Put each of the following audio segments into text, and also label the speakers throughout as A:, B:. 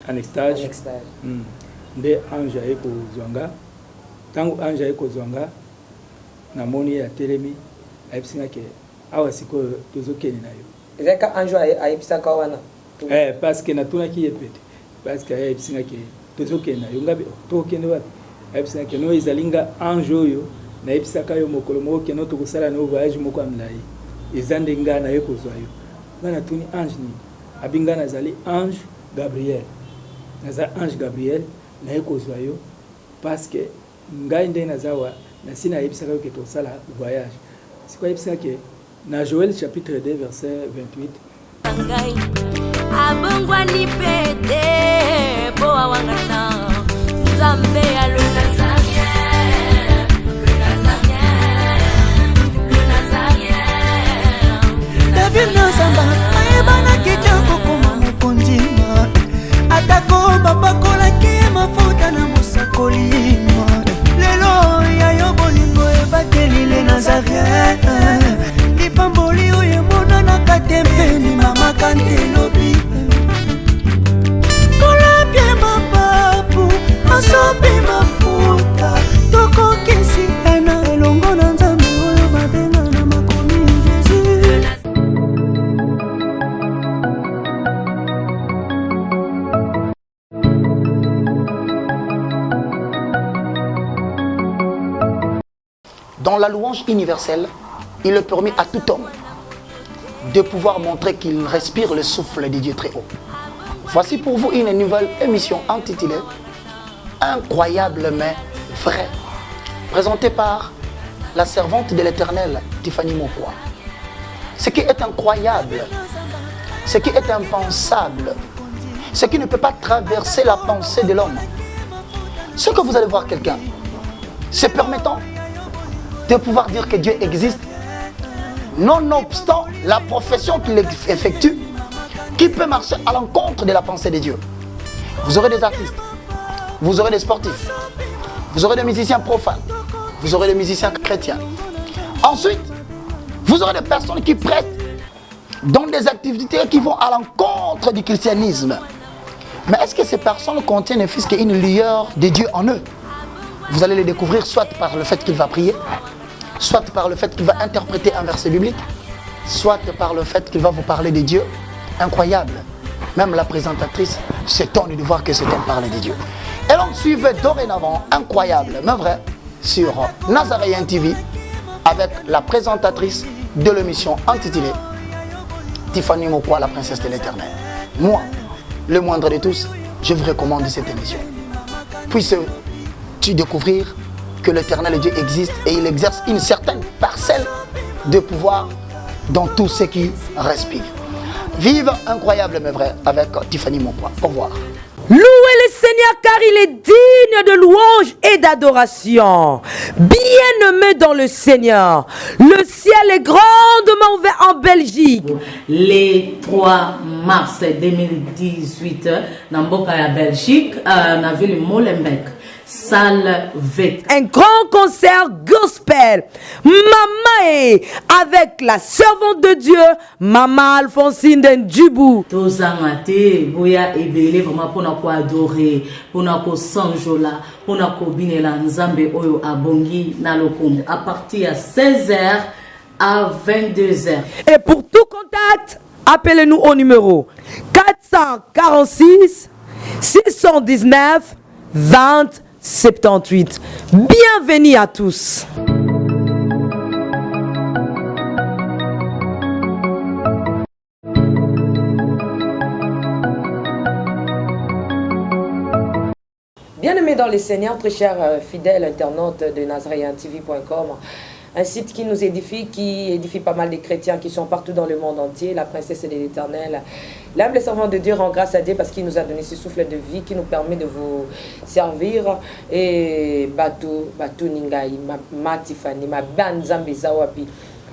A: En extage nde ange aye kozwa nga. Tango ange aye kozwa nga, namoni ye atelemi, ayebisi nga ke awa sikoyo tozo kende na yo.
B: Ezalaki kaka ange oyo ayebisaka yo wana?
A: Eh, parce que natunaki ye pe te. Parce que ayebisi nga ke tozo kende na yo. Nga pe toko kende wapi? Ayebisi nga ke non ezali nga ange oyo nayebisaka yo mokolo moko ke non tokosala na yo voyage moko ya molayi. Eza nde nga naye kozwa yo. Nga natuni ange nini? Abi nga nazali ange Gabriel. Naza ange Gabriel naye kozwa yo parce que ngai ndenge naza awa nasi nayebisaka yo ke tokosala voyage. Sikoyo ayebisi nga ke na Joël chapitre 2 verset 28.
C: Ngai abongwani pe te po awangana Nzambe ya lola.
D: David Nozamba ayebanaki te kokoma mokonzi atako bapakolaki ye mafuta na mosakoli lelo ya yo bolingo ebateli le nazarien lipamboli oyo emonanaka te mpe limamaka nte lobi kolapie mapapu asopi mafuta tokokisi ena elongo na nzambe oyo babenga na makomi jesus.
E: Dans la louange universelle, il est permis à tout homme de pouvoir montrer qu'il respire le souffle de Dieu très haut. Voici pour vous une nouvelle émission intitulée Incroyable mais vrai, présentée par la servante de l'Éternel, Tiffany Mokwa. Ce qui est incroyable, ce qui est impensable, ce qui ne peut pas traverser la pensée de l'homme. Ce que vous allez voir quelqu'un, se permettant de pouvoir dire que Dieu existe, nonobstant la profession qu'il effectue, qui peut marcher à l'encontre de la pensée de Dieu. Vous aurez des artistes, vous aurez des sportifs, vous aurez des musiciens profanes, vous aurez des musiciens chrétiens. Ensuite, vous aurez des personnes qui prêtent dans des activités qui vont à l'encontre du christianisme. Mais est-ce que ces personnes contiennent fils qu'une lueur de Dieu en eux? Vous allez les découvrir soit par le fait qu'il va prier, soit par le fait qu'il va interpréter un verset biblique, soit par le fait qu'il va vous parler de Dieu. Incroyable. Même la présentatrice s'étonne de voir que cet homme parle de Dieu. Et donc suivez dorénavant, incroyable, mais vrai, sur Nazaréen TV, avec la présentatrice de l'émission intitulée Tiffany Mokwa, la princesse de l'éternel. Moi, le moindre de tous, je vous recommande cette émission. Puisses-tu découvrir que l'éternel Dieu existe et il exerce une certaine parcelle de pouvoir dans tout ce qui respire. Vive incroyable mais vrai avec Tiffany Mokwa. Au revoir.
F: Louez le Seigneur car il est digne de louange et d'adoration. Bien-aimé dans le Seigneur, le ciel est grandement ouvert en Belgique.
G: Le 3 mars 2018, na mboka ya Belgique, euh, na ville Molenbeek, salle V.
F: Un grand concert gospel, Mama et avec la servante de Dieu, Mama Alphonsine Ndjibou.
G: Tozanga te boya ebele vraiment pona ko adorer, pona ko sanjola, pona ko binela Nzambe oyo abongi na lokumu. À partir ya 16h à 22h.
F: Et pour tout contact, appelez-nous au numéro 446 619 20 78. Bienvenue à tous.
B: Bien-aimés dans le Seigneur, très chers euh, fidèles internautes de nazareentv.com, un site qui nous édifie, qui édifie pas mal de chrétiens qui sont partout dans le monde entier, la princesse de l'Éternel. L'humble servant de Dieu rend grâce à Dieu parce qu'il nous a donné ce souffle de vie qui nous permet de vous servir. Et bato, bato ningai, ma, ma Tiffany, ma banzambe zawapi.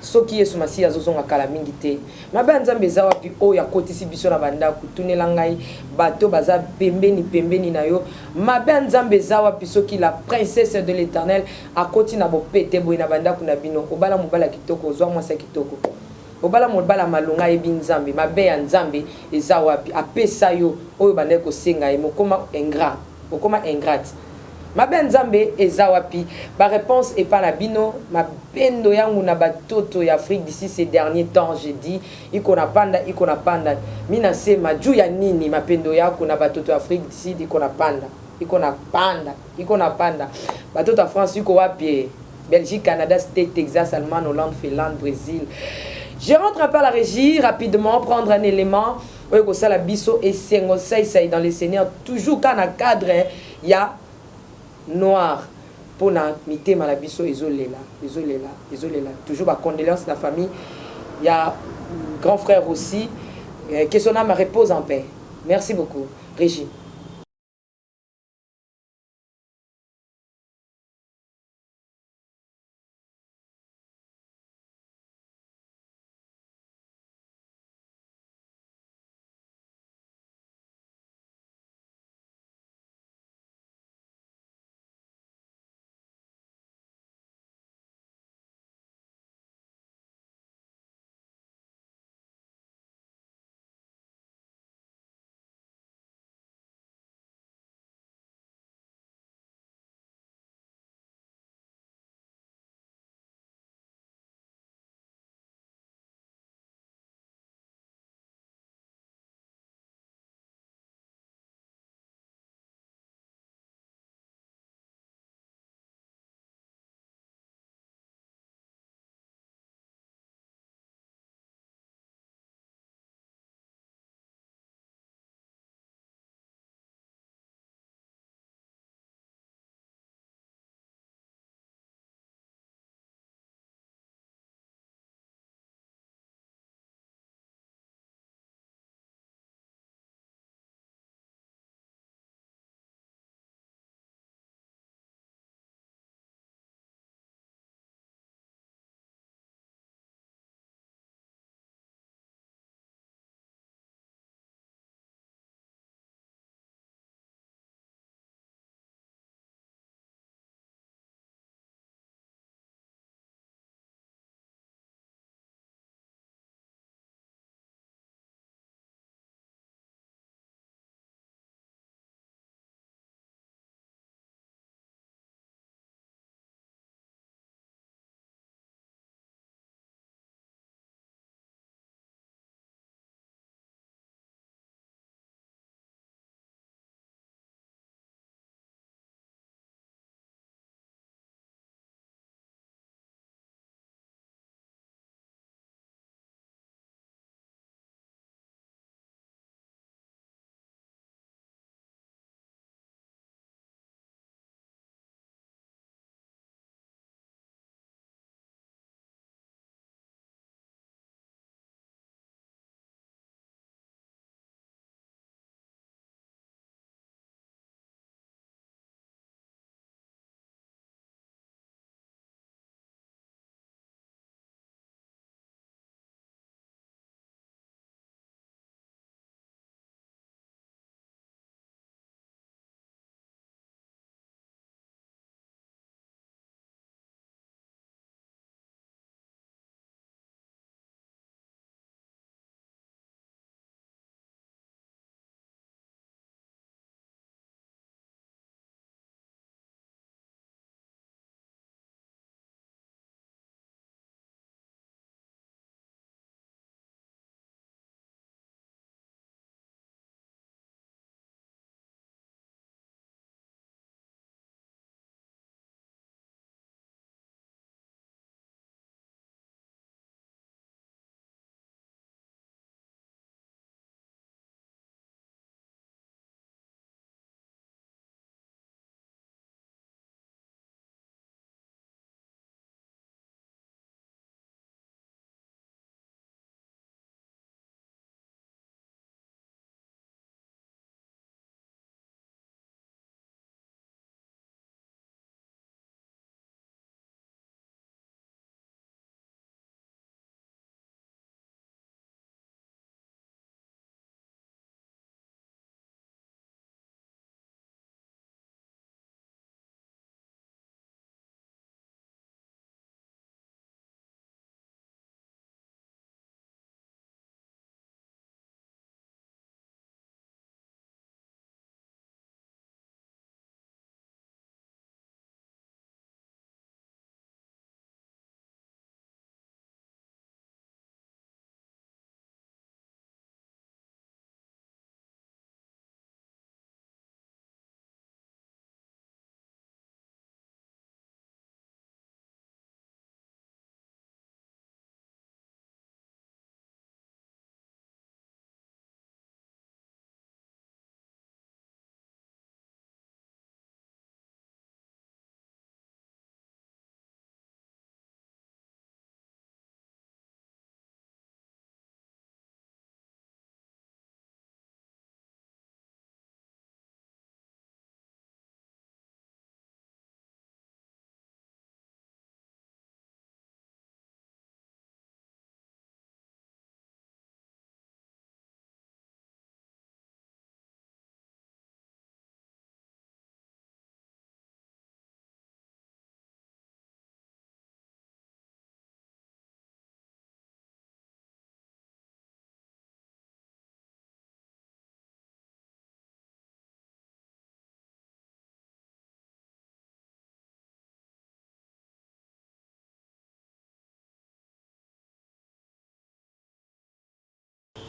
B: soki yesu masiya azozonga kala mingi te mabe ya nzambe eza wapi oyo akotisi biso na bandako tunela ngai bato baza pembeni pembeni na yo mabe ya nzambe eza wapi soki la princesse de l'éternel akoti na bopete boye na bandako na bino obala mobali ya kitoko ozwa mwasi ya kitoko. Obala mobala malonga ayebi Nzambe, mabe ya Nzambe eza wapi? Apesa yo oyo obandaki kosenga ye, mais okoma ingrat, okoma ingrate. Mabe ya Nzambe eza wapi? Ba reponse epa na bino, mapendo yangu na batoto ya Afrique d'ici ces derniers temps, je dis, iko na panda, iko na panda. Mi nasema juu ya nini mapendo yako na batoto ya Afrique d'ici iko na panda, iko na panda, iko na panda. Batoto ya France iko wapi eh? Belgique, Canada, State, Texas, Allemagne, Hollande, Finlande, Brésil. Je rentre un peu à la régie rapidement, prendre un élément. Oyo kosala biso esengo sai sai dans le Seigneur, toujours quand na cadre ya noir pona mitema na biso ezolela, ezolela, ezolela. Toujours ba condoléances na famille ya grand frère aussi, que son âme repose en paix. Merci beaucoup, Régie.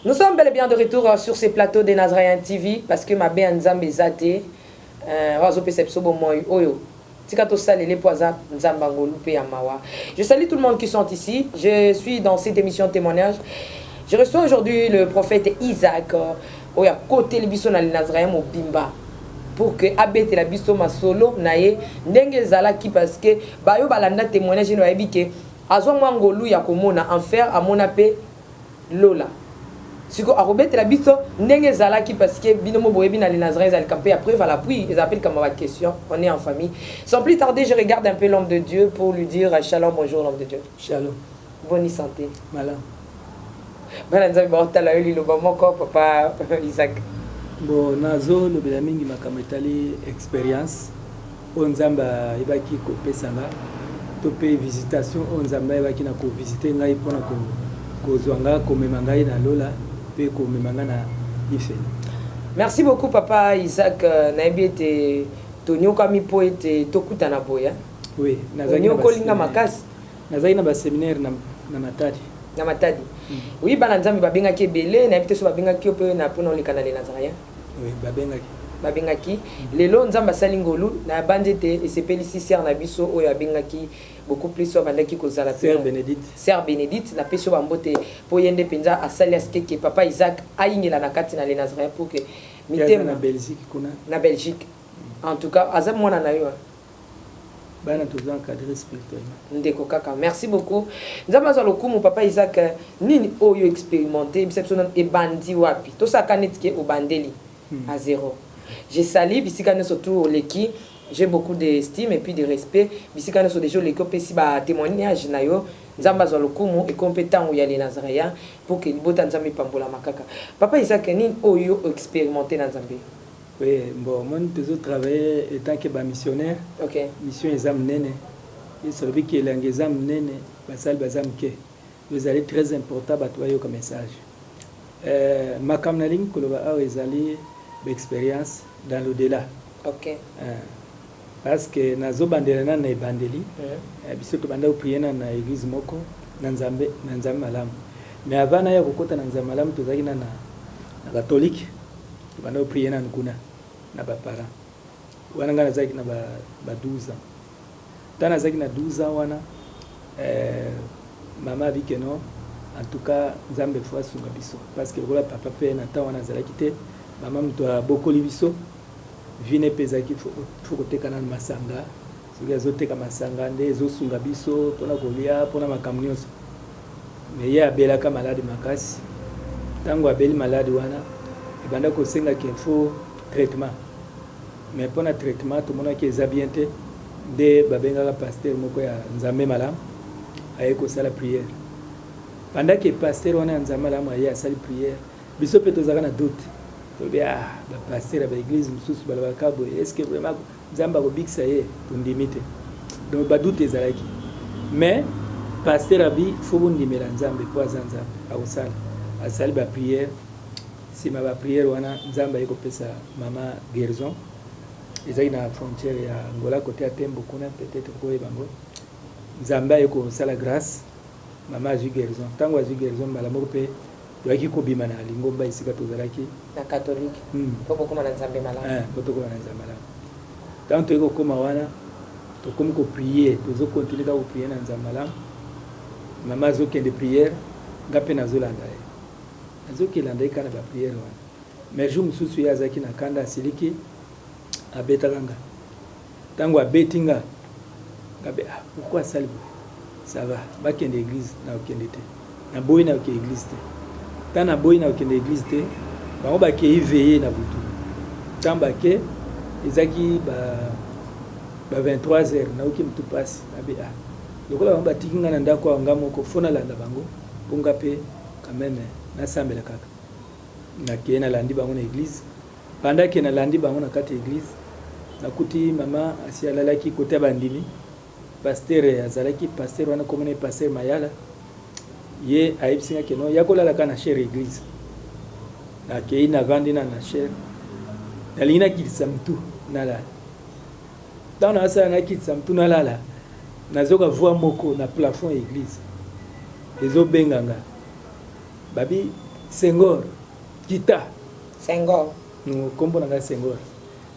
B: Nous sommes bel et bien de retour sur ces plateaux de Nazareen TV parce que mabe ya Nzambe eza te. Euh, oyo azopesa biso bomoi oyo tika tosalele mpo aza Nzambe ya ngolu mpe ya mawa. Je salue tout le monde qui sont ici. Je suis dans cette émission témoignage. Je reçois aujourd'hui le prophète Isaac oyo akoteli biso na Nazareen mobimba pour que abetela biso masolo na ye ndenge ezalaki, parce que bayo balanda témoignage eno bayebi ke azwa mwa ngolu ya komona enfer, amona mpe lola. Siko akobetela biso ndenge ezalaki, parce que bino mo boyebi na le Nazaréen ezalika mpe ya preuve à l'appui, ezala mpe likambo ya baquestion. On est en famille. Sans plus tarder, je regarde un peu l'homme de Dieu pour lui dire shalom, bonjour l'homme de Dieu.
A: Shalom.
B: Bonne santé?
A: Malamu.
B: Bana Nzambe baotala yo, liloba moko, papa Isaac.
A: Bon, nazolobela mingi makambo etali expérience oyo Nzambe ayebaki kopesa nga, to mpe visitation oyo Nzambe ayebaki na kovisite ngai mpona kozwa nga, komema ngai na lola mpe komema ngai na lifelo.
B: Merci beaucoup, papa Isaac. Nayebi ete tonyokami mpo ete tokutana boye.
A: Oui.
B: Onyokolinga makasi.
A: Nazalaki na baséminaire na Matadi.
B: Na Matadi, oui. Bana Nzambe babengaki ebele, nayebi te so babengaki yo mpe na mpona oleka na le Nazaréen.
A: Oui, babengaki.
B: Babengaki. Lelo Nzambe asali ngolu na bandi ete esepelisi sœur na biso oyo abengaki beaucoup plus, oyo abandaki kozala.
A: Sœur Bénédicte.
B: Sœur Bénédicte, napesi yo bambote mpo ye nde mpenza asali askeke papa Isaac ayingela na kati na le Nazaréen pour que
A: mitema na Belgique kuna.
B: Na Belgique. En tout cas aza mwana na yo.
A: Bana toza encadré spirituellement.
B: Ndeko kaka, merci beaucoup, Nzambe azwa lokumu. Papa Isaac, nini oyo expérimenté bisa biso nano? Ebandi wapi? Tosalaka neti ke obandeli à zéro. Je sali bisika nyonso tu oleki, j'ai beaucoup d'estime et puis de respect. Bisika nyonso déjà oleki, opesi batémoignage na yo, Nzambe azwa lokumu. Ekomi mpe ntango ya le Nazaréen pour ke libota Nzambe epambolama kaka. Papa Isaac, nini oyo expérimenté na Nzambe?
A: Oui, bon, omoni, tozotravaille étant que bamissionnaire. Mission eza monene. Yesu alobi ke elanga eza monene, basali baza moke. Ezali très important bato bayoka message. Makambo nalingi koloba awa ezali baexpérience dans l'au-delà. Parce que nazobandela nanu na ebandeli. Biso tobanda koprier nanu na église moko na Nzambe, na Nzambe malamu. Mais avant naya kokɔta na Nzambe malamu, tozalaki na catholique. Tobanda koprier nanu kuna na baparent wana. Ngai nazalaki na ba 12 ans. Ntango nazalaki na 12 ans wana, mama abi ke non, en tout cas Nzambe fo asunga biso, parce que lokola papa mpe na ntango wana azalaki te, mama moto abokoli biso. Vine mpe ezalaki fo koteka nanu masanga. Soki azoteka masanga nde ezosunga biso mpona kolia, mpona makambo nyonso. Me ye abelaka maladi makasi. Ntango abeli maladi wana, ebanda kosengaki fo traitement. Mais mpona traitement tomonaki eza bien te, nde babengaka pasteur moko ya Nzambe malamu aye kosala prière. Pendant ke pasteur wana ya Nzambe malamu aye asali prière, biso mpe tozalaka na doute. Tolobi: ah, bapasteur ya baéglise mosusu balobaka boye, est ce que vraiment Nzambe akobikisa ye? Tondimi te. Donc badoute ezalaki. Mais pasteur abi fo bondimela Nzambe mpo aza Nzambe, akosala. Asali baprière. Nsima baprière wana, Nzambe aye kopesa mama guérison. Ezalaki na frontière ya Angola, côté ya Tembo kuna, peut-être koyeba yango. Nzambe aye kosala grâce, mama azwi guérison. Ntango azwi guérison, mbala moko mpe toyaki kobima na lingomba esika tozalaki.
B: Na catholique. Mpo bokóma na Nzambe malamu.
A: Po tokóma na Nzambe malamu. Ntango toyei kokóma wana, tokomi koprier, tozocontinuer kaka koprier na Nzambe malamu. Mama azokende prière, nga mpe nazolanda ye, nazokelanda ye kaka na baprière wana. Mais jour mosusu ye azalaki na kanda, asiliki, abetaka nga. Ntango abeti nga, ngabe: ah, pourquoi asali boye? Ça va, bakende église, nakokende te. Naboyi, nakoke église te. Ntango naboyi, nakokende église te, bango bakei veillée na butu. Ntango bake, ezalaki ba 23 heures, nayoki motu mpasi. Nabe: ah, lokola bango batiki nga na ndako awa nga moko, fo nalanda bango mpo nga mpe quand même nasambela kaka. Nakei, nalandi bango na église. Pendant ke nalandi bango na kati ya église, nakuti mama asi alalaki kote ya bandimi. Pasteur azalaki, pasteur wana komona ye pasteur Mayala. Ye ayebisi nga ke non, ya kolala kaka na chaire église. Nakei, navandi na chaire, nalingi nakitisa mutu nalala. Ntango nasala nakitisa mutu nalala, nazoka voix moko na plafond ya église ezobenga nga, babi. Senghor kita.
B: Senghor.
A: Nkombo na ngai Senghor.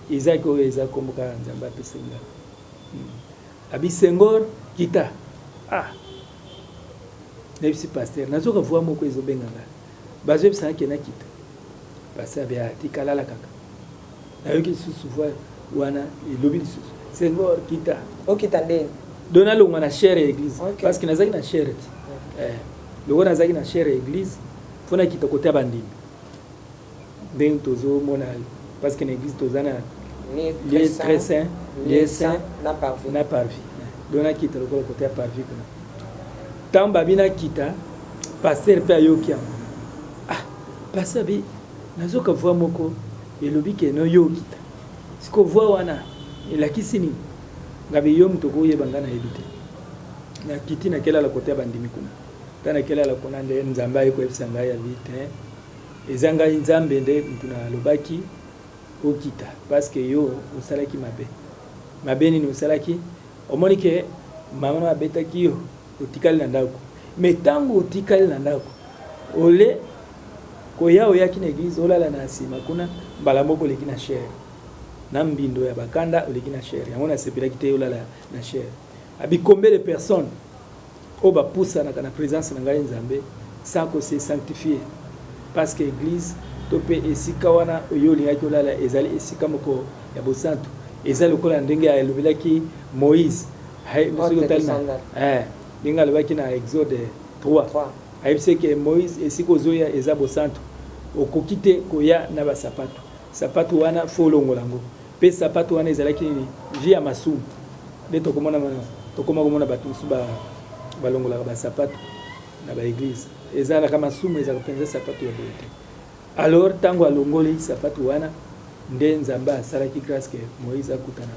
A: Isaac oyo eza nkombo kaka Nzambe apesi nga. Abi Senghor kita. Ah. Nayebisi pasteur, nazoka voix moko ezobenga nga. Bazoyebisa nga ke nakita. Pasteur abi ah, tika lala kaka. Nayoki lisusu voix wana elobi lisusu. Senghor kita.
B: Okita ndeni?
A: Donc nalongwa na chaire ya église. Parce que nazalaki na chaire ti. Eh, lokola nazalaki na chaire ya église, faut nakita kote ya bandimi. Ndenge tozomona parce que na église toza na lieu très saint, lieu saint
B: na parvis.
A: Na parvis. Donc nakita lokola kote ya parvis kuna. Ntango babi nakita, pasteur mpe ayoki yango. Ah, pasteur abi nazoka voix moko elobi ke no yo okita. Siko voix wana elakisi nini? Ngabi yo moto okoyeba, ngai nayebi te. Nakiti nakelala kote ya bandimi kuna. Ntango nakelala kuna nde Nzambe aye koyebisa ngai abi te eza ngai Nzambe nde moto nalobaki okita parce que yo osalaki mabe. Mabe nini osalaki? Omoni ke mama na abetaki yo, otikali na ndako. Mais ntango otikali na ndako, ole koya oyaki na église olala na nsima kuna, mbala moko oleki na chaire na mbindo ya bakanda, oleki na chaire yango nasepelaki te olala na chaire. Abi combien de personnes oyo bapusanaka na présence na ngai Nzambe sans ko se sanctifier, parce que église to mpe esika wana oyo olingaki olala ezali esika moko ya bosantu. Eza lokola ndenge alobelaki Moïse, soki otali na ndenge alobaki na Exode 3, ayebisi ke Moïse, esika ozoya eza bosantu, okoki te koya na basapato. Sapato wana faut olongola yango. Mpe sapato wana ezalaki nini? Vie ya masumu. Nde tokomona, tokoma komona bato mosusu balongolaka basapato na baeglise. Ezalaka masumu, ezalaka mpenza sapato ya boye te. Alors ntango alongoli sapato wana, nde Nzambe asalaki grâce ke Moïse akutana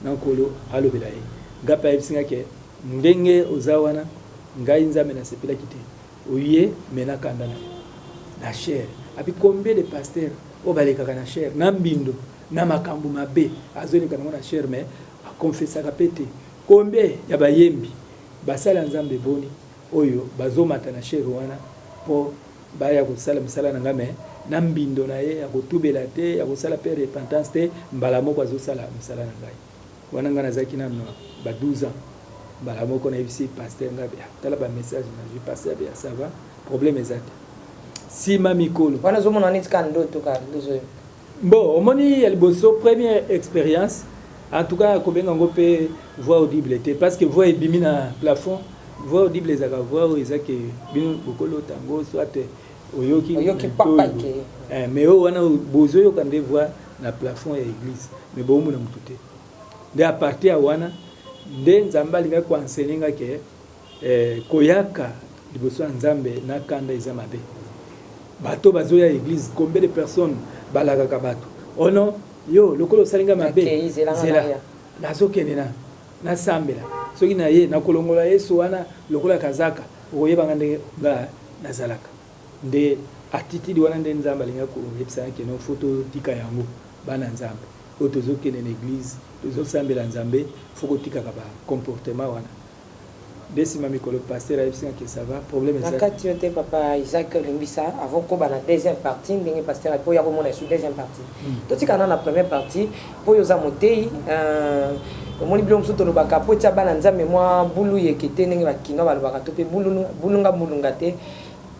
A: na Nkolo, alobela ye. Nga mpe ayebisi nga ke ndenge oza wana, ngai Nzambe nasepelaki te oye me nakanda na yo na chaire. Abi combien de pasteur oyo balekaka na chaire na mbindo na makambo mabe, azoleka nango na chaire mais akonfesaka mpe te. Combien ya bayembi basala Nzambe boni oyo bazomata na chaire wana mpo baya kosala mosala na ngai, me na mbindo na ye ya kotubela te, ya kosala mpe repentance te, mbala moko azosala mosala na ngai wana. Ngai nazalaki nano na ba 12 ans. Mbala moko nayebisi pasteur ngai, tala bamessage nazwi. Pasteur abi ça va, problème eza te. Nsima mikolo
B: wana ozomona neti ka ndoto kaka ndozo.
A: Bon, omoni ya liboso, première expérience en tout cas, kobenga yango mpe voix audible te, parce que voix ebimi na plafond. Voix audible ezalaka voix oyo eza ke bino bokolota yango, soit oyoki.
B: Oyoki papa ke.
A: Mais oyo wana bozoyoka nde voix na plafond ya église, mais bomona motu te. Nde à partir ya wana nde Nzambe alingaki koenseigner nga ke koyaka liboso ya Nzambe na kanda eza mabe. Bato bazoya église, combien de personnes balakaka bato: oh non, yo lokola osali nga mabe, zela nazokende na nasambela, soki na ye nakolongola Yesu wana lokola kazaka, okoyebanga ndenge nga nazalaka. Nde attitude wana nde Nzambe alingaki koyebisaka ke non, faut totika yango. Bana Nzambe oyo tozokende na église, tozosambela Nzambe, faut kotikaka bacomportement wana. Nde nsima mikolo pasteur ayebisi nga ke ça va, problème
B: na kati yo te. Papa Isaac, olimbisa, avant koba na deuxième partie, ndenge pasteur mpo ya komona esu deuxième partie, totikana na première partie mpo oyo oza motei. Omoni biloko mosusu tolobaka mpo etia bana Nzambe mwa bulu yeke te, ndenge bakinois balobaka, to mpe bulunga bulunga te.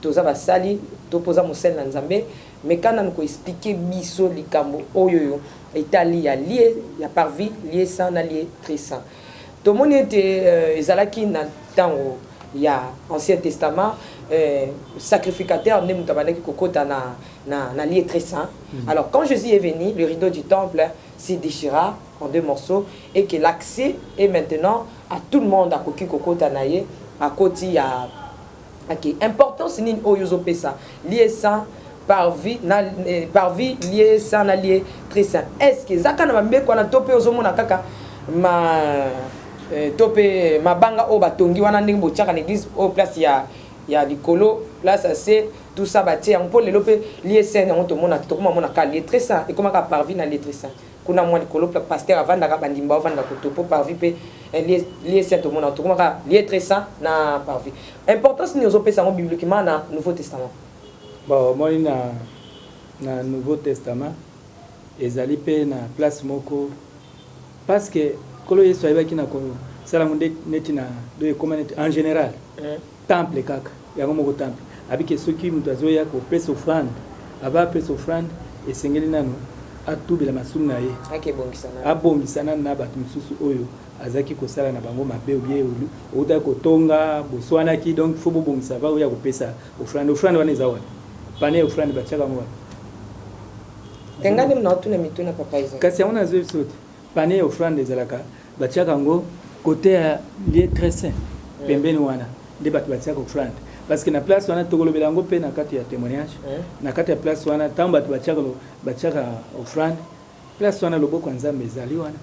B: Toza basali to mpo oza mosali na Nzambe, mais ka nanu koexpliquer biso likambo oyo oyo etali ya lieu ya parvis, lieu saint na lieu très saint. Tomoni ete ezalaki na ntango ya Ancien Testament, sacrificateur nde moto abandaki kokota na lieu très saint. Alors quand Jésus est venu, le rideau du temple s'est déchira en deux morceaux et que l'accès est maintenant à tout le monde. Akoki kokota na ye, akoti ya ake. Importance nini oyo ozopesa lieu saint, parvis na parvis, lieu saint na lieu très saint? Est ce que eza kaka na bambeko wana, to mpe ozomona kaka ma to mpe mabanga oyo batongi wana, ndenge botiaka na église oyo, place ya likolo, place ya se, tout ça batie yango? Mpo lelo mpe lieu saint yango tomona, tokoma mona ka lieu très saint ekomaka parvis na lieu très saint. Kuna mwa likolo pasteur avandaka, bandimba avandaka koto, mpo parvis mpe lieu saint tomona, tokomaka lieu très saint na parvis. Importance nini ozopesa yango bibliquement na Nouveau Testament?
A: Bon, omoni na, na Nouveau Testament ezali mpe na place moko parce que Nkolo Yesu ayebaki na kosala yango neti na do ekoma neti en général temple kaka yango moko temple abike soki moto azoya kopesa offrande ava apesa offrande esengeli nano atubela masumu na ye abongisa nano na bato mosusu oyo azalaki kosala na bango mabe obie outaki kotonga boswanaki donc faut bobongisa va oya kopesa offrande. Offrande wana eza wapi? Pane ya offrande batiaka yango wapi?
B: Te, ngai nde naotuna mituna, papa Isaac.
A: Kasi yango nazwi biso te. Pane ya offrande ezalaka, batiaka yango côté ya lieu très saint, pembeni wana nde bato batiaka offrande, parce que na place wana tokolobela yango mpe na kati ya témoignage. Na kati ya place wana, ntango bato batiaka offrande, place wana loboko ya Nzambe ezali wana.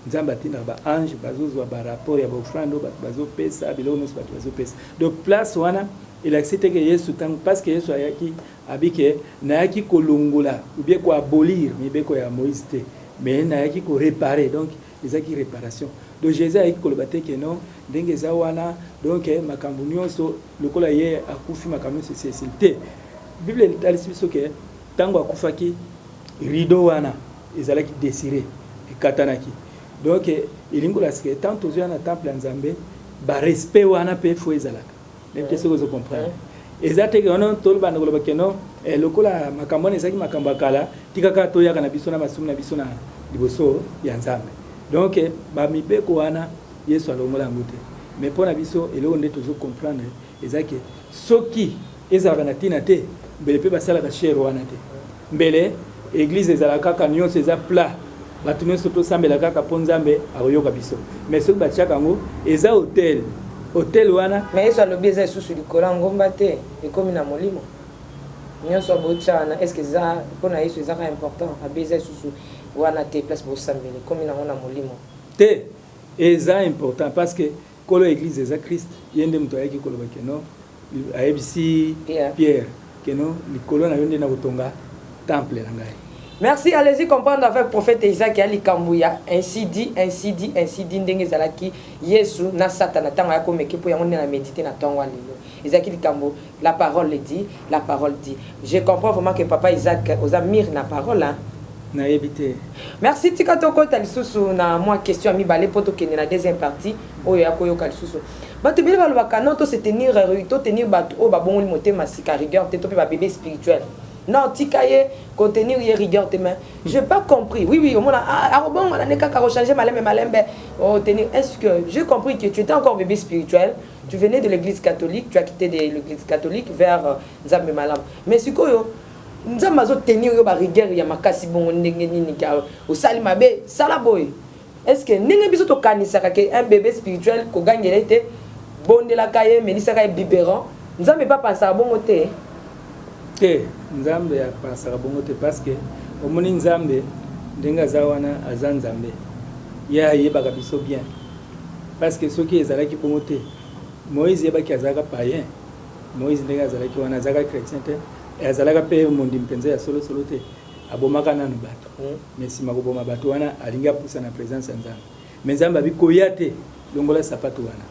A: Nzambe atindaka baange, bazozwa barapport ya baoffrande oyo bato bazopesa, biloko nyonso bato bazopesa. Donc place wana elakisi te ke Yesu ntango, parce que Yesu ayaki abike nayaki kolongola ou bien koabolir mibeko ya Moïse te, mais nayaki koréparer. Donc ezalaki réparation. Donc Jésus ayaki koloba te ke non, ndenge eza wana, donc makambo nyonso lokola ye akufi, makambo nyonso esi esili te. Bible etalisi biso ke ntango akufaki, rideau wana ezalaki déchiré, ekatanaki. Donc elingi kolakisa ke ntango tozoya na temple ya Nzambe, barespect wana mpe fo ezalaka. Nayebi te soki ozocomprendre. Eza te ke wana tolobanda koloba ke non, lokola makambo wana ezalaki makambo ya kala, tikaka toyaka na biso na masumu na biso na liboso ya Nzambe. Donc bamibeko wana Yesu alongola yango te. Mais mpo na biso, eloko nde tozocomprendre eza ke soki ezalaka na ntina te, mbele mpe basalaka chaire wana te, mbele église ezalaka kaka nyonso eza plat, bato nyonso tosambela kaka mpo Nzambe akoyoka biso. Mais soki batiaka yango, eza autel, autel wana.
B: Mais Yesu alobi eza lisusu likolo ya ngomba te, ekomi na molimo. Nyonso botia wana, est ce que eza mpona Yesu ezaka important? Abi eza lisusu wana te place bosambela, ekomi nango na molimo.
A: Te, eza important parce que nkolo église eza Christ. Ye nde moto ayaki koloba ke non, ayebisi Pierre ke non, likolo na yo nde na kotonga temple na ngai.
B: Merci. Allez-y comprendre avec prophète Isaac ya likambo ya ainsi dit, ainsi dit, ainsi dit, ndenge ezalaki Yesu na Satana ntango ya komeke, mpo yango nde na médité na ntongo ya lelo. Ezalaki likambo la parole le dit, la parole dit. Je comprends vraiment que papa Isaac oza mire na parole, hein?
A: Nayebi te.
B: Merci. Tika tokota lisusu na mwa question ya mibale mpo tokende na deuxième partie oyo ya koyoka lisusu. Bato ebele balobaka non, to se tenir, totenir bato oyo babongoli motema sika rigueur te, to mpe babébé spirituel. Non, tika ye, contenir ye rigueur te. Mais j'ai pas compris. Oui, omona akobongwana ne kaka, akochange malembe malembe, tenir. Est ce que j'ai compris que tu étais encore bébé spirituel? Tu venais de l'église catholique, tu as quitté de l'église catholique vers Nzambe malamu, mais sikoyo Nzambe azotenir yo barigueur ya makasi bongo ndenge nini? Ka osali mabe, sala boye. Est ce que ndenge biso tokanisaka ke un bébé spirituel kogangela ye te, bondelaka ye, melisaka ye biberon, Nzambe mpe apansaka bongo te?
A: Te, Nzambe apansaka bongo te, parce que omoni Nzambe ndenge aza wana, aza Nzambe, ye ayebaka biso bien. Parce que soki ezalaki bongo te, Moïse yebaki azalaka païen. Moïse ndenge azalaki wana, azalaka chrétien te, azalaka mpe mondimi mpenza ya solosolo te, abomaka nanu bato. Mais nsima koboma bato wana, alingi apusa na présence ya Nzambe, mais Nzambe abi koya te, longola sapato wana.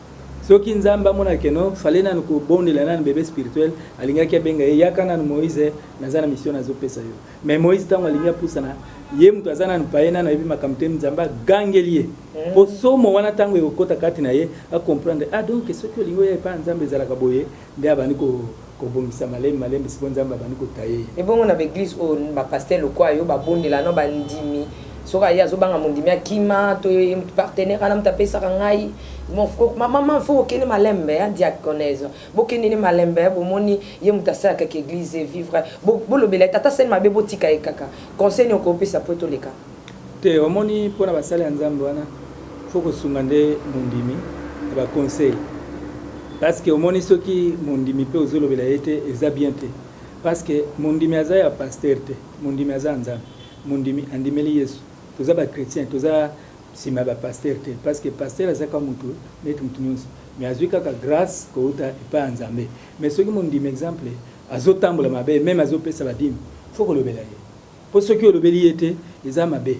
A: Soki Nzambe amonaka ke non, fallait nanu kobondela nanu bébé spirituel, alingaki abenga ye: "Yaka nanu Moïse, naza na mission nazopesa yo." Mais Moïse, ntango alingi apusana, ye moto aza nanu paye, nanu ayebi makambo te, Nzambe agangeli ye po somo wana ntango ekokɔta kati na ye, acomprendre: "Ah, donc soki olingi oya epai ya Nzambe, ezalaka boye." Nde abandi kobongisa malembe malembe. Sikoyo Nzambe abandi kotaye ye.
B: Ebongo na baeglise oyo bapaster lokwa yo babondela no bandimi, soki aye azobanga mondimi akima to ye partenaire ana moto apesaka ngai, bon, mama, fo okende malembe ya diaconese, bokende ne malembe. Bomoni ye moto asalaka ke église vivre, bolobela ye tata sani mabe, botika ye kaka. Conseil nini okopesa po toleka?
A: Te, omoni, mpona basali ya Nzambe wana, fo kosunga nde mondimi na baconseil, parce que omoni, soki mondimi mpe ozolobela ye te, eza bien te, parce que mondimi aza ya paster te, mondimi aza ya Nzambe. Mondimi andimeli Yesu. Toza bachrétien, toza nsima ya bapaster te, parce que paster aza kaka motu neti motu nyonso, mais azwi kaka grâce kouta epai ya Nzambe. Mais soki mondimi, exemple, azotambola mabe, même azopesa badîme, fo kolobela ye, mpo soki olobeli ye te, eza mabe.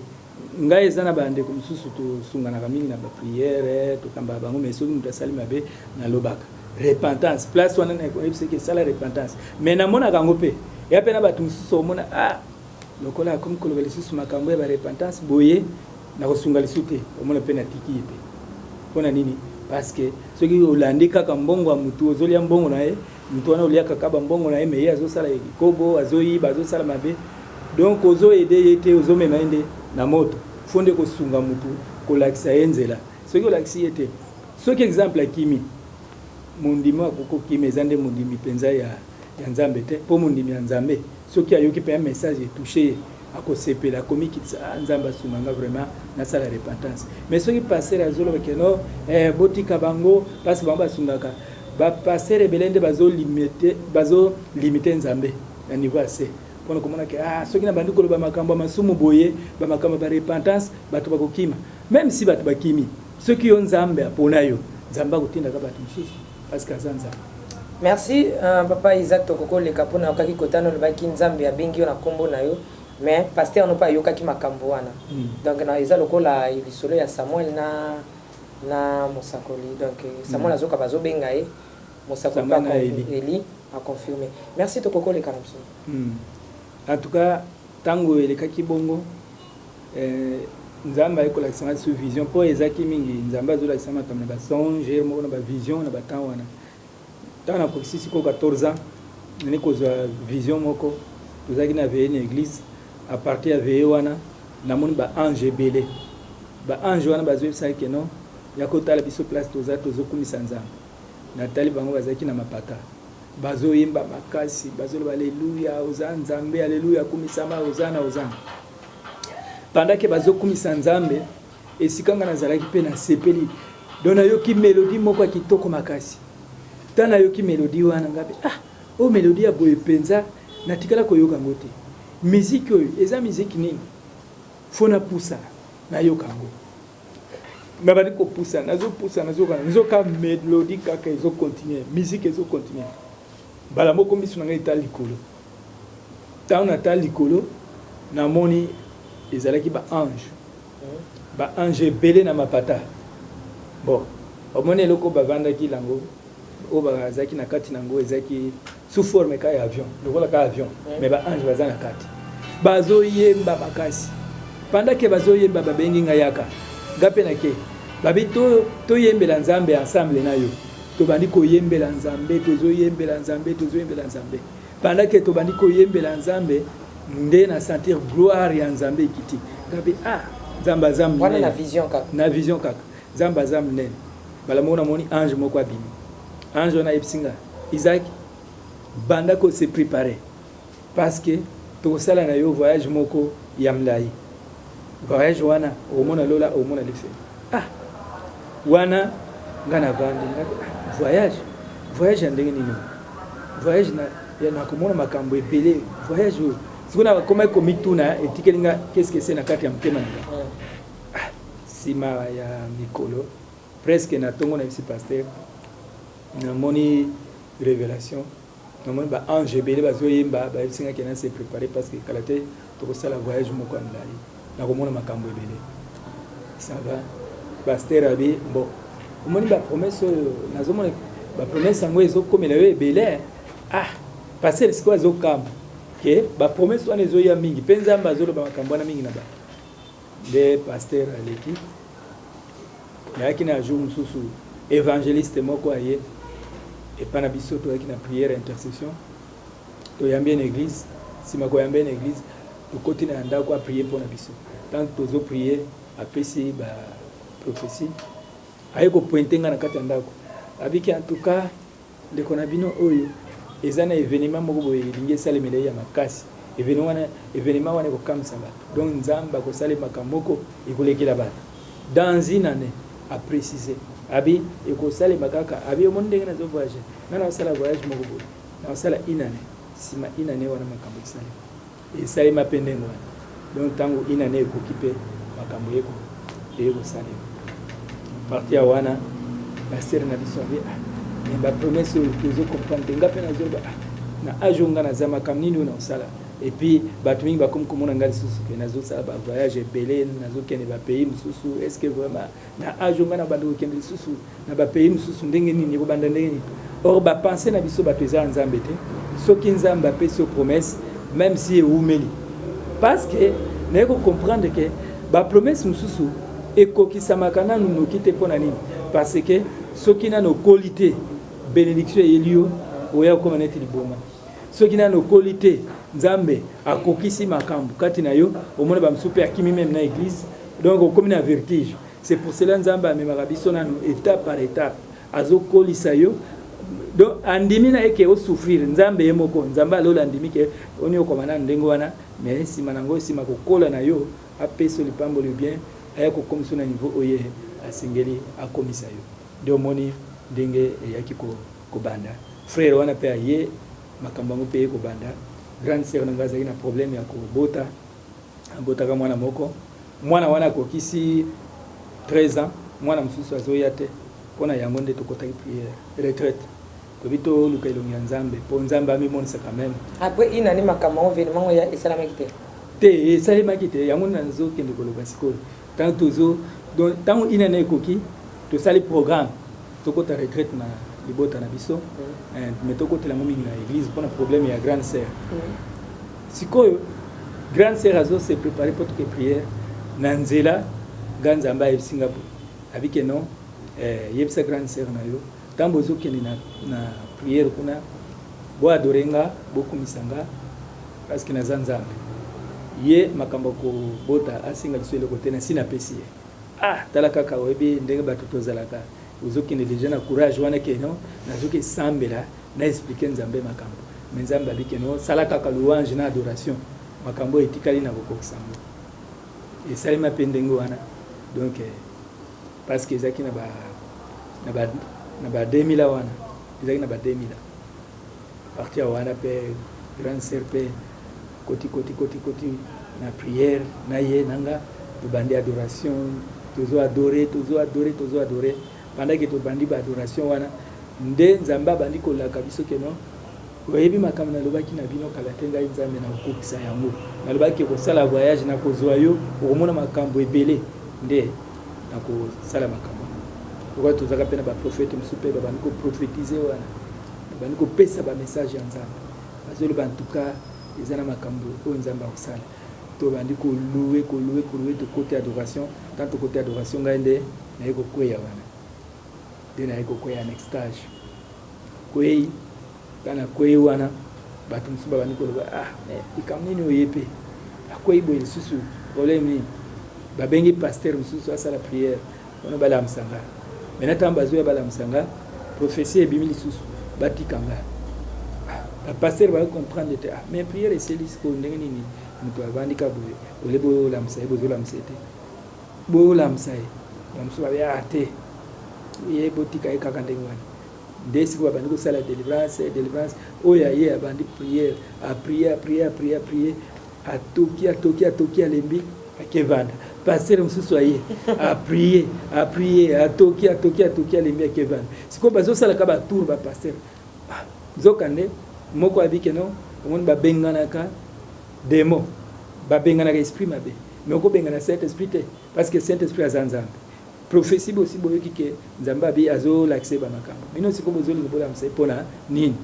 A: Ngai eza na bandeko mosusu tosunganaka mingi na baprière, tokambaka bango, mais soki moto asali mabe, nalobaka. Repentance, place wana nayebisaki esala repentance, mais namonaka yango mpe eya mpe na bato mosusu omona, ah, lokola akomi koloba lisusu makambo ya barepentance boye, nakosunga lisusu te. Omona mpe natiki ye mpe. Mpona nini? Parce que soki olandi kaka mbongo ya motu, ozolia mbongo na ye, motu wana oliaka kaka bambongo na ye, mais ye azosala ekobo, azoyiba, azosala mabe, donc ozoaider ye te, ozomema ye nde na moto. Faut nde kosunga motu, kolakisa ye nzela. Soki olakisi ye te, soki exemple akimi, mondimi oyo akoki kokima eza nde mondimi mpenza ya Nzambe te, mpo mondimi ya Nzambe, soki ayoki mpenza message etouche ye, akosepela, akomikitisa: "Ah, Nzambe asunga nga vraiment nasala repentance." Mais soki pasteur azoloba ke no, botika bango parce bango basungaka, bapasteur ebele nde bazolimite Nzambe na niveau ya se, mpona komona ke, ah, soki nabandi koloba makambo ya masumu boye, bamakambo ya barepentance, bato bakokima. Même si bato bakimi, soki yo Nzambe apona yo, Nzambe akotindaka bato mosusu parce que aza Nzambe.
B: Merci, papa Isaac. Tokokoleka mpona okaki kotana, olobaki Nzambe abengi yo na nkombo na yo, mais pasteur no mpe ayokaki makambo wana. Donc na eza lokola lisolo ya Samuel na mosakoli. Donc Samuel azoka bazobenga ye mosakoli mpe Eli aconfirme. Merci, tokokoleka na biso.
A: En tout cas, ntango elekaki bongo, Nzambe aye kolakisa nga sous vision, mpo ezalaki mingi Nzambe azolakisa makambo na basonge moko, na bavision na batemps wana. Ntango nakokisi sikoyo 14 ans, nani kozwa vision moko. Tozalaki na veillée na église. À partir ya veillée wana, namoni baange ebele. Baange wana bazoyebisaki ke non, ya kotala biso place toza, tozokumisa Nzambe. Natali bango, bazalaki na mapata, bazoyemba makasi, bazoloba: "Aleluya, oza Nzambe, aleluya, kumisama, ozana, ozana." Pendant ke bazokumisa Nzambe, esika nga nazalaki mpe nasepeli. Donc nayoki mélodie moko ya kitoko makasi. Ntango nayoki mélodie wana, nga mpe, ah, oyo mélodie ya boye mpenza natikala koyoka yango te. Miziki oyo eza miziki nini? Faut napusa nayoka yango. Nabandi kopusa, nazopusa, nazoka, nzoka mélodie kaka ezocontinue, musique ezocontinue. Mbala moko miso na ngai etali likolo. Ntango natali likolo, namoni ezalaki baange, baange ebele na mapata. Bon, omoni eloko bavandaki lango, oyo bazalaki na kati nango, ezalaki sous forme ka ya avion, lokola ka avion, mais baange baza na kati, bazoyemba makasi. Pendant ke bazoyemba, babengi ngai: "Yaka." Nga mpe nake. Babi: "Toyembela Nzambe ensemble na yo." Tobandi koyembela Nzambe, tozoyembela Nzambe, tozoyembela Nzambe. Pendant ke tobandi koyembela Nzambe, nde na sentir gloire ya Nzambe ekiti. Nga mpe, ah, Nzambe aza
B: monene. Na vision kaka?
A: Na vision kaka. Nzambe aza monene. Mbala moko namoni ange moko abimi. Ange wana ayebisi nga: "Isaac, banda kose préparer parce que tokosala na yo voyage moko ya molai. Voyage wana, okomona lola, okomona lifelo." Ah, wana nga navandi nga: "Ah, voyage, voyage ya ndenge nini? Voyage na ya nakomona makambo ebele, voyage oyo?" Sikoyo nakomaki komituna, etikeli nga qu'est-ce que c'est na kati ya motema na nga. Ah, nsima ya mikolo, presque na ntongo, na bisi pasteur, namoni révélation, namoni baange ebele bazoyemba, bayebisi nga ke na se préparer parce que kala te tokosala voyage moko ya molai, nakomona makambo ebele. Ça va, pasteur abi: "Bon, omoni bapromesse oyo nazomona, bapromesse yango ezokomela yo ebele." Ah, pasteur sikoyo azokamba ke bapromesse wana ezoya mingi mpe Nzambe azoloba makambo wana mingi na bato. Nde pasteur aleki, nayaki na jour mosusu, évangéliste moko aye epa na biso. Toyaki na prière intercession, toyambi ye na église. Nsima koyamba ye na église, tokoti na ndako, aprier mpo na biso. Tant tozoprier, apesi baprophétie, aye kopointer nga na kati ya ndako, abiki: "En tout cas, ndeko na bino oyo, eza na événement moko boye elingi esalemela ye ya makasi. Événement wana, événement wana ekokamwisa bato. Donc Nzambe akosalemaka moko ekolekela bato dans une année." Aprécise, abi ekosalema kaka. Abi: "Omoni ndenge nazo voyage, nga naosala voyage moko boye, naosala une année. Nsima une année wana, makambo esalema." Esalema mpe ndenge wana. Donc ntango une année ekoki mpe, makambo eye kosalema. Partir ya wana, pasteur na biso abi: "Ah, mais bapromesse oyo tozocomprendre te." Nga mpe nazoloba: "Ah, na age oyo nga naza, makambo nini oyo naosala?" Et puis bato mingi bakomi komona ngai lisusu ke nazosala bavoyage ebele, nazokende bapays mosusu. Est ce que vraiment na age ngai na banda kokende lisusu na bapays mosusu, ndenge nini ekobanda, ndenge nini? Or bapense na biso bato eza ya Nzambe te. Soki Nzambe apesi yo promesse, même si ewumeli, parce que naye kocomprendre ke bapromesse mosusu ekokisamaka nanu noki te. Mpo na nini? Parce que soki nanu okoli te, bénédiction eyeli yo, oya okóma neti liboma. Soki nanu okoli te, Nzambe akokisi makambo kati na yo, omona bamosusu mpe akimi même na église, donc okomi na vertige. C'est pour cela Nzambe amemaka biso nanu étape par étape, azokolisa yo. Donc andimi na ye ke osouffrir. Nzambe ye moko, Nzambe alola, andimi ke oni okoma nanu ndenge wana, mais nsima nango, nsima kokola na yo, apesa yo lipamboli, bien aya kokomisa na niveau oyo asengeli akomisa yo. Nde omoni ndenge eyaki kobanda. Frère wana mpe aye, makambo yango mpe ye kobanda. Grande sœur na ngai azalaki na problème ya kobota, abotaka mwana moko. Mwana wana akokisi 13 ans, mwana mosusu azoya te. Mpona yango nde tokotaki prière, retraite, tobi toluka elongi ya Nzambe mpo Nzambe amimonisa quand même.
B: Après une année, makambo yango, événement oyo esalamaki te?
A: Te, esalemaki te. Yango nazokende koloba sikoyo. Ntango tozo, donc ntango une année ekoki, tosali programme, tokota retraite na libota na biso, mais tokotela yango mingi na église mpona problème ya grande sœur. Sikoyo grande sœur azo se préparer mpo toke prière. Na nzela nga, Nzambe ayebisi nga boye, abike non, yebisa grande sœur na yo, ntango bozokende na prière kuna, boadore nga, bokumisa nga, parce que naza Nzambe. Ye makambo ya kobota, asenga biso eloko te, nasi napesi ye. Ah, tala kaka, oyebi ndenge bato tozalaka, ozokende déjà na courage wana ke non, nazoki esambela na expliquer Nzambe makambo. Mais Nzambe abike no, sala kaka louange na adoration, makambo oyo etikali na kokokisa yango. Esalema mpe ndenge wana. Donc parce que ezalaki na ba 2000 wana, ezalaki na ba 2000. Partir ya wana mpe grande sœur mpe koti koti koti koti na prière na ye na nga, tobandi adoration, tozo adore, tozo adore, tozo adore. Pendant ke tobandi baadoration wana, nde Nzambe abandi kolaka biso ke non, oyebi makambo nalobaki na bino kala te, ngai Nzambe nakokokisa yango. Nalobaki kosala voyage, nakozwa yo, okomona makambo ebele, nde nakosala makambo. Lokola tozalaka mpe na baprofete mosusu mpe babandi koprophétise wana, babandi kopesa bamessage ya Nzambe, bazoloba en tout cas eza na makambo oyo Nzambe akosala. Tobandi kolouer, kolouer, kolouer, tokoti adoration. Tant tokoti adoration, ngai nde naye kokweya wana, nde naye kokweya na extase. Kwei, ntango nakwei wana, bato mosusu babandi koloba: "Ah, mais likambo nini oye mpe akwei boye lisusu, problème nini?" Babengi pasteur mosusu asala prière wana, balamusa nga. Maintenant ntango bazoya balamusa nga, prophétie ebimi lisusu, batika nga. Bapasteur bakocomprendre te: "Ah, mais prière eseli, sikoyo ndenge nini moto avandika boye? Ole bolamusa ye, bozolamusa ye te, bolamusa ye." Bamosusu babe: "Ah te, ye botika ye kaka ndenge wana." Nde sikoyo babandi kosala délivrance. Délivrance oyo aye, abandi prière, aprie, aprie, aprie, aprie, atoki, atoki, atoki, alembi, akevanda. Pasteur mosusu aye, aprie, aprie, atoki, atoki, atoki, alembi, akevanda. Sikoyo bazosalaka batour, bapasteur. Nzoka nde moko abike no, omoni, babenganaka démon, babenganaka esprit mabe, mais okobengana Saint Esprit te, parce que Saint Esprit aza Nzambe. Prophétie bosi boyoki ke Nzambe abi azolakisa ye bamakambo. Bino sikoyo bozolinga bolamisa ye mpona nini?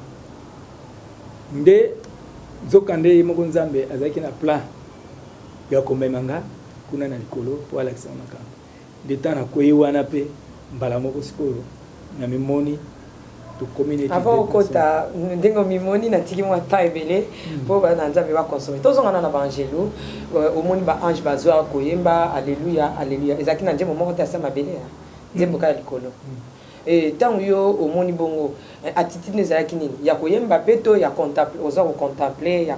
A: Nde nzoka nde ye moko Nzambe azalaki na plan ya komema nga kuna na likolo mpo alakisa makambo. Nde ntango nakwei wana mpe mbala moko sikoyo namimoni tokomi neti
B: Avant okota ndenge omimoni, natiki mwa temps ebele mpo bana Nzambe baconsommer. Tozongana na baangelu. Omoni baange bazwa koyemba alleluya, alleluya. Ezalaki na nzembo moko te asa mabele, nzembo kaka likolo. Ntango yo omoni bongo, attitude ezalaki nini? Ya koyemba mpe to ya contemple, oza kocontemple ya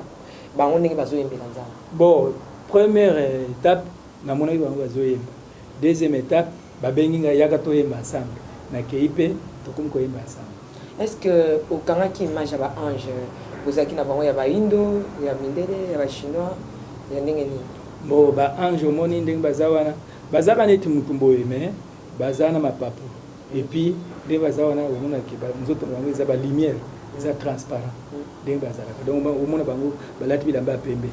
B: bango ndenge bazoyembela Nzambe?
A: Bon, première étape, namonaki bango bazoyemba. Deuxième étape, babengi ngai: "Yaka toyemba ensemble." Nakei mpe tokomi koyemba ensemble.
B: Est ce que okangaki image ya baange ozalaki na bango, ya baindo, ya mindele, ya bachinois, ya ndenge nini?
A: Bon, baange, omoni ndenge baza wana, bazaka neti motu boye, mais baza na mapapu. Et puis ndenge baza wana, omonaki nzoto na bango eza balumière. Eza transparent ndenge bazalaka. Donc omona bango balati bilamba ya pembe.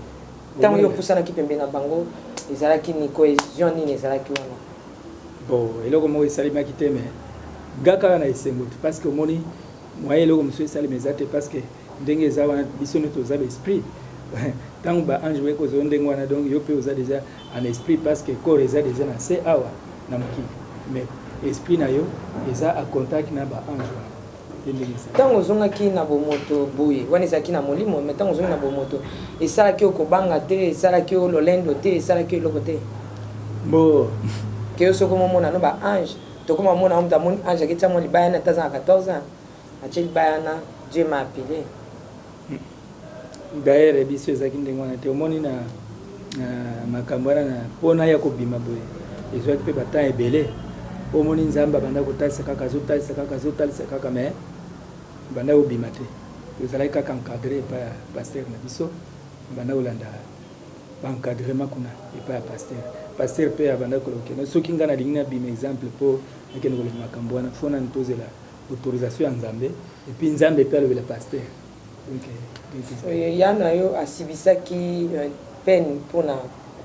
B: Ntango yo opusanaki pembe na bango, ezalaki ni cohésion nini ezalaki wana?
A: Bon, eloko moko esalemaki te, mais nga kaka na esengo te, parce que omoni moyen eloko mosusu esalema eza te, parce que ndenge eza wana, biso nyonso toza baesprit. Ntango baange baye kozwa ndenge wana, donc yo mpe oza déjà en esprit, parce que corps eza déjà na se awa na mokili, mais esprit na yo eza en contact na baange wana.
B: Ntango ozongaki na bomoto boye, wana ezalaki na molimo, mais ntango ozongi na bomoto, esalaki yo kobanga te, esalaki yo lolendo te, esalaki yo eloko te?
A: Bo
B: ke yo soki omomona no baange, tokoma mona moto amoni ange, aketia mwa libaya na ata aza na 14 ans, atie libaya na "Dieu m'a appelé".
A: D'ailleurs biso ezalaki ndenge wana te. Omoni na makambo wana na mpona ya kobima boye, ezwaki mpe batemps ebele. Po omoni Nzambe abanda kotalisa kaka, azotalisa kaka, azotalisa kaka, mais banda kobima te. Tozalaki kaka encadré epai ya pasteur na biso, banda kolanda baencadrement kuna epai ya pasteur. Pasteur mpe abanda koloba kende, soki ngai nalingi nabima, exemple, mpo nakende koloba makambo wana, fo nani tozela autorisation ya Nzambe, et puis Nzambe mpe alobela pasteur. Donc
B: ya na yo asibisaki peine mpona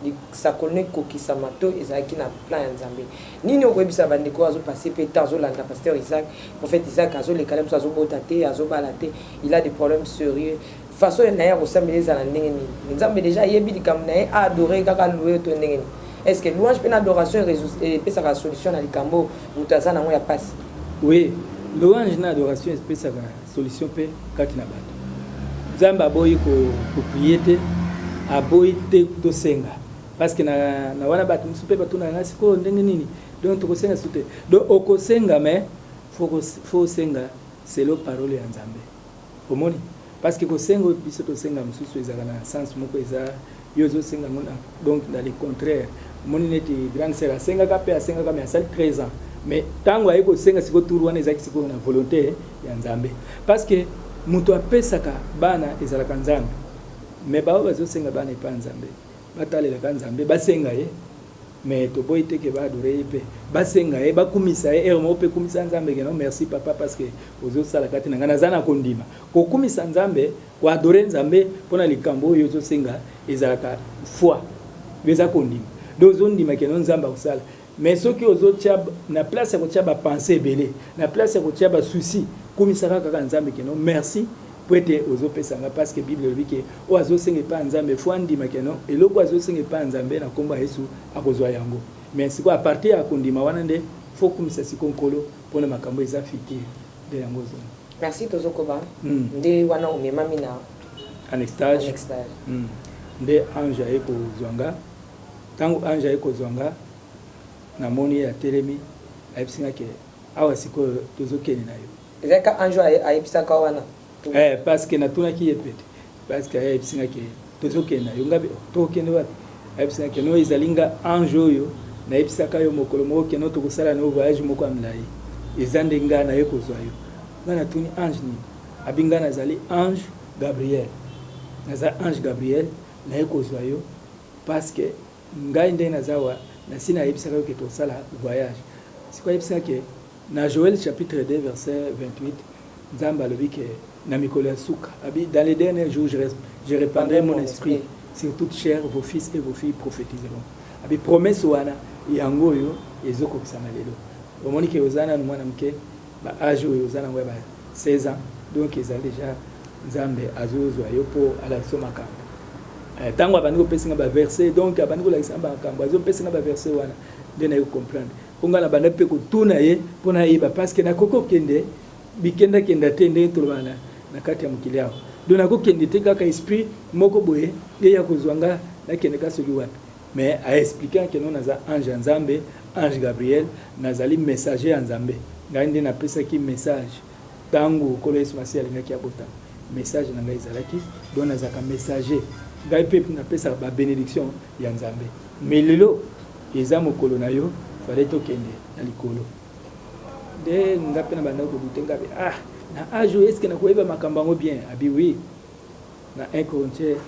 B: lisakolo ekokisama to ezalaki na plan ya Nzambe nini? Okoyebisa bandeko azopase mpe temps, azolanda pasteur Isaac, prophète Isaac, azoleka moso, azobota te, azobala te, il a des problèmes sérieux, façon na ye ya kosambela ezala ndenge nini? Nzambe déjà ayebi likambo na ye, aadore kaka, louer to ndenge nini? Est ce que louange mpe na adoration epesaka solution na likambo moto aza nango ya pasi?
A: Oui, louange na adoration epesaka solution mpe kati na bato. Nzambe aboyi koprier te, aboyi te tosenga, parce que na wana bato mosusu mpe batunaka nga sikoyo ndenge nini. Donc tokosenga su te. Donc okosenga, mais faut osenga selon parole ya Nzambe. Omoni, parce que kosenga oyo biso tosenga mosusu ezalaka na sens moko, eza yo ozosenga yango donc dans le contraire. Omoni neti grande sœur asengaka mpe asengaka, mais asali 13 ans, mais ntango aye kosenga sikoyo, tour wana ezalaki sikoyo na volonté ya Nzambe, parce que moto apesaka bana ezalaka Nzambe. Mais bao bazosenga bana epai ya Nzambe, batalelaka Nzambe, basenga ye, mais toboyi te ke baadore ye mpe basenga ye, bakumisa ye. Heure moko mpe kumisa Nzambe ke non, merci papa, parce que ozosala kati na ngai, naza na kondima. Kokumisa Nzambe, koadore Nzambe mpona likambo oyo ozosenga ezalaka foi, eza kondima. Donc ozondima ke non, Nzambe akosala. Mais soki ozotia na place ya kotia bapense ebele, na place ya kotia basusi, kumisaka kaka Nzambe ke non, merci po ete ozopesa nga, parce que Bible elobi ke oyo azosenga epai ya Nzambe, fo andima ke non, eloko azosenga epai ya Nzambe na nkombo ya Yesu, akozwa yango. Mais sikoyo, à partir ya kondima wana nde fo kumisa siko Nkolo mpona makambo eza futur nde yango ozonga.
B: Merci, tozokoba. Nde wana omemami na
A: en extase.
B: En extase.
A: Nde ange aye kozwa nga. Ntango ange aye kozwa nga, namoni ye atelemi, ayebisi nga ke awa sikoyo tozokende na yo.
B: Ezalaki ange oyo ayebisaka wana?
A: Eh, parce que natunaki ye pete, parce que ayebisi nga ke tozokende na yo. Nga tokokende wapi? Ayebisi nga ke no, ezali nga ange oyo nayebisaka yo mokolo moko ke no, tokosala no voyage moko ya molai, eza nde nga naye kozwa yo. Nga natuni: "Ange nini?" Abi: "Nga nazali ange Gabriel, naza ange Gabriel, naye kozwa yo, parce que ngai ndenge naza wa nasi nayebisaka yo ke tosala voyage." Sikoyo ayebisaka ke na Joël chapitre 2 verset 28, Nzambe alobi ke na mikolo ya suka, abi: "Dans les derniers jours, je répandrai mon esprit sur toute chair, vos fils et vos filles prophétiseront." Abi promesse wana yango oyo ezokokisama lelo. Omoni ke oza nanu mwana moke, baage oyo oza nango ya ba 16 ans, donc ezali déjà Nzambe azozwa yo mpo alakisa makambo. Ntango abandi kopesa nga baverset, donc abandi kolakisa nga makambo, azopesa nga baverset wana nde naye kocomprendre, mpo nga na banda mpe kotuna ye mpo nayeba, parce que nakoki kokende bikendakenda te ndenge tolobaka na kati ya mokili awa. Donc nakokende te kaka esprit moko boye eya kozwa nga, nakende ka soki wapi. Mais aexplike ke no, naza ange ya Nzambe, ange Gabriel, nazali messager ya Nzambe. Ngai nde napesaki message ntango Nkolo Yesu Masiya alingaki abotama. Message na ngai ezalaki, donc nazalaka messager, ngai mpe napesaka babénédiction ya Nzambe. Mais lelo eza mokolo na yo, fallait tokende na likolo. Nde nga mpe na bandaki kodouter. Nga mpe: "Ah, na age oyo, est-ce nakoyeba makambo yango bien?" Abi: "Oui, na 1 Corinthiens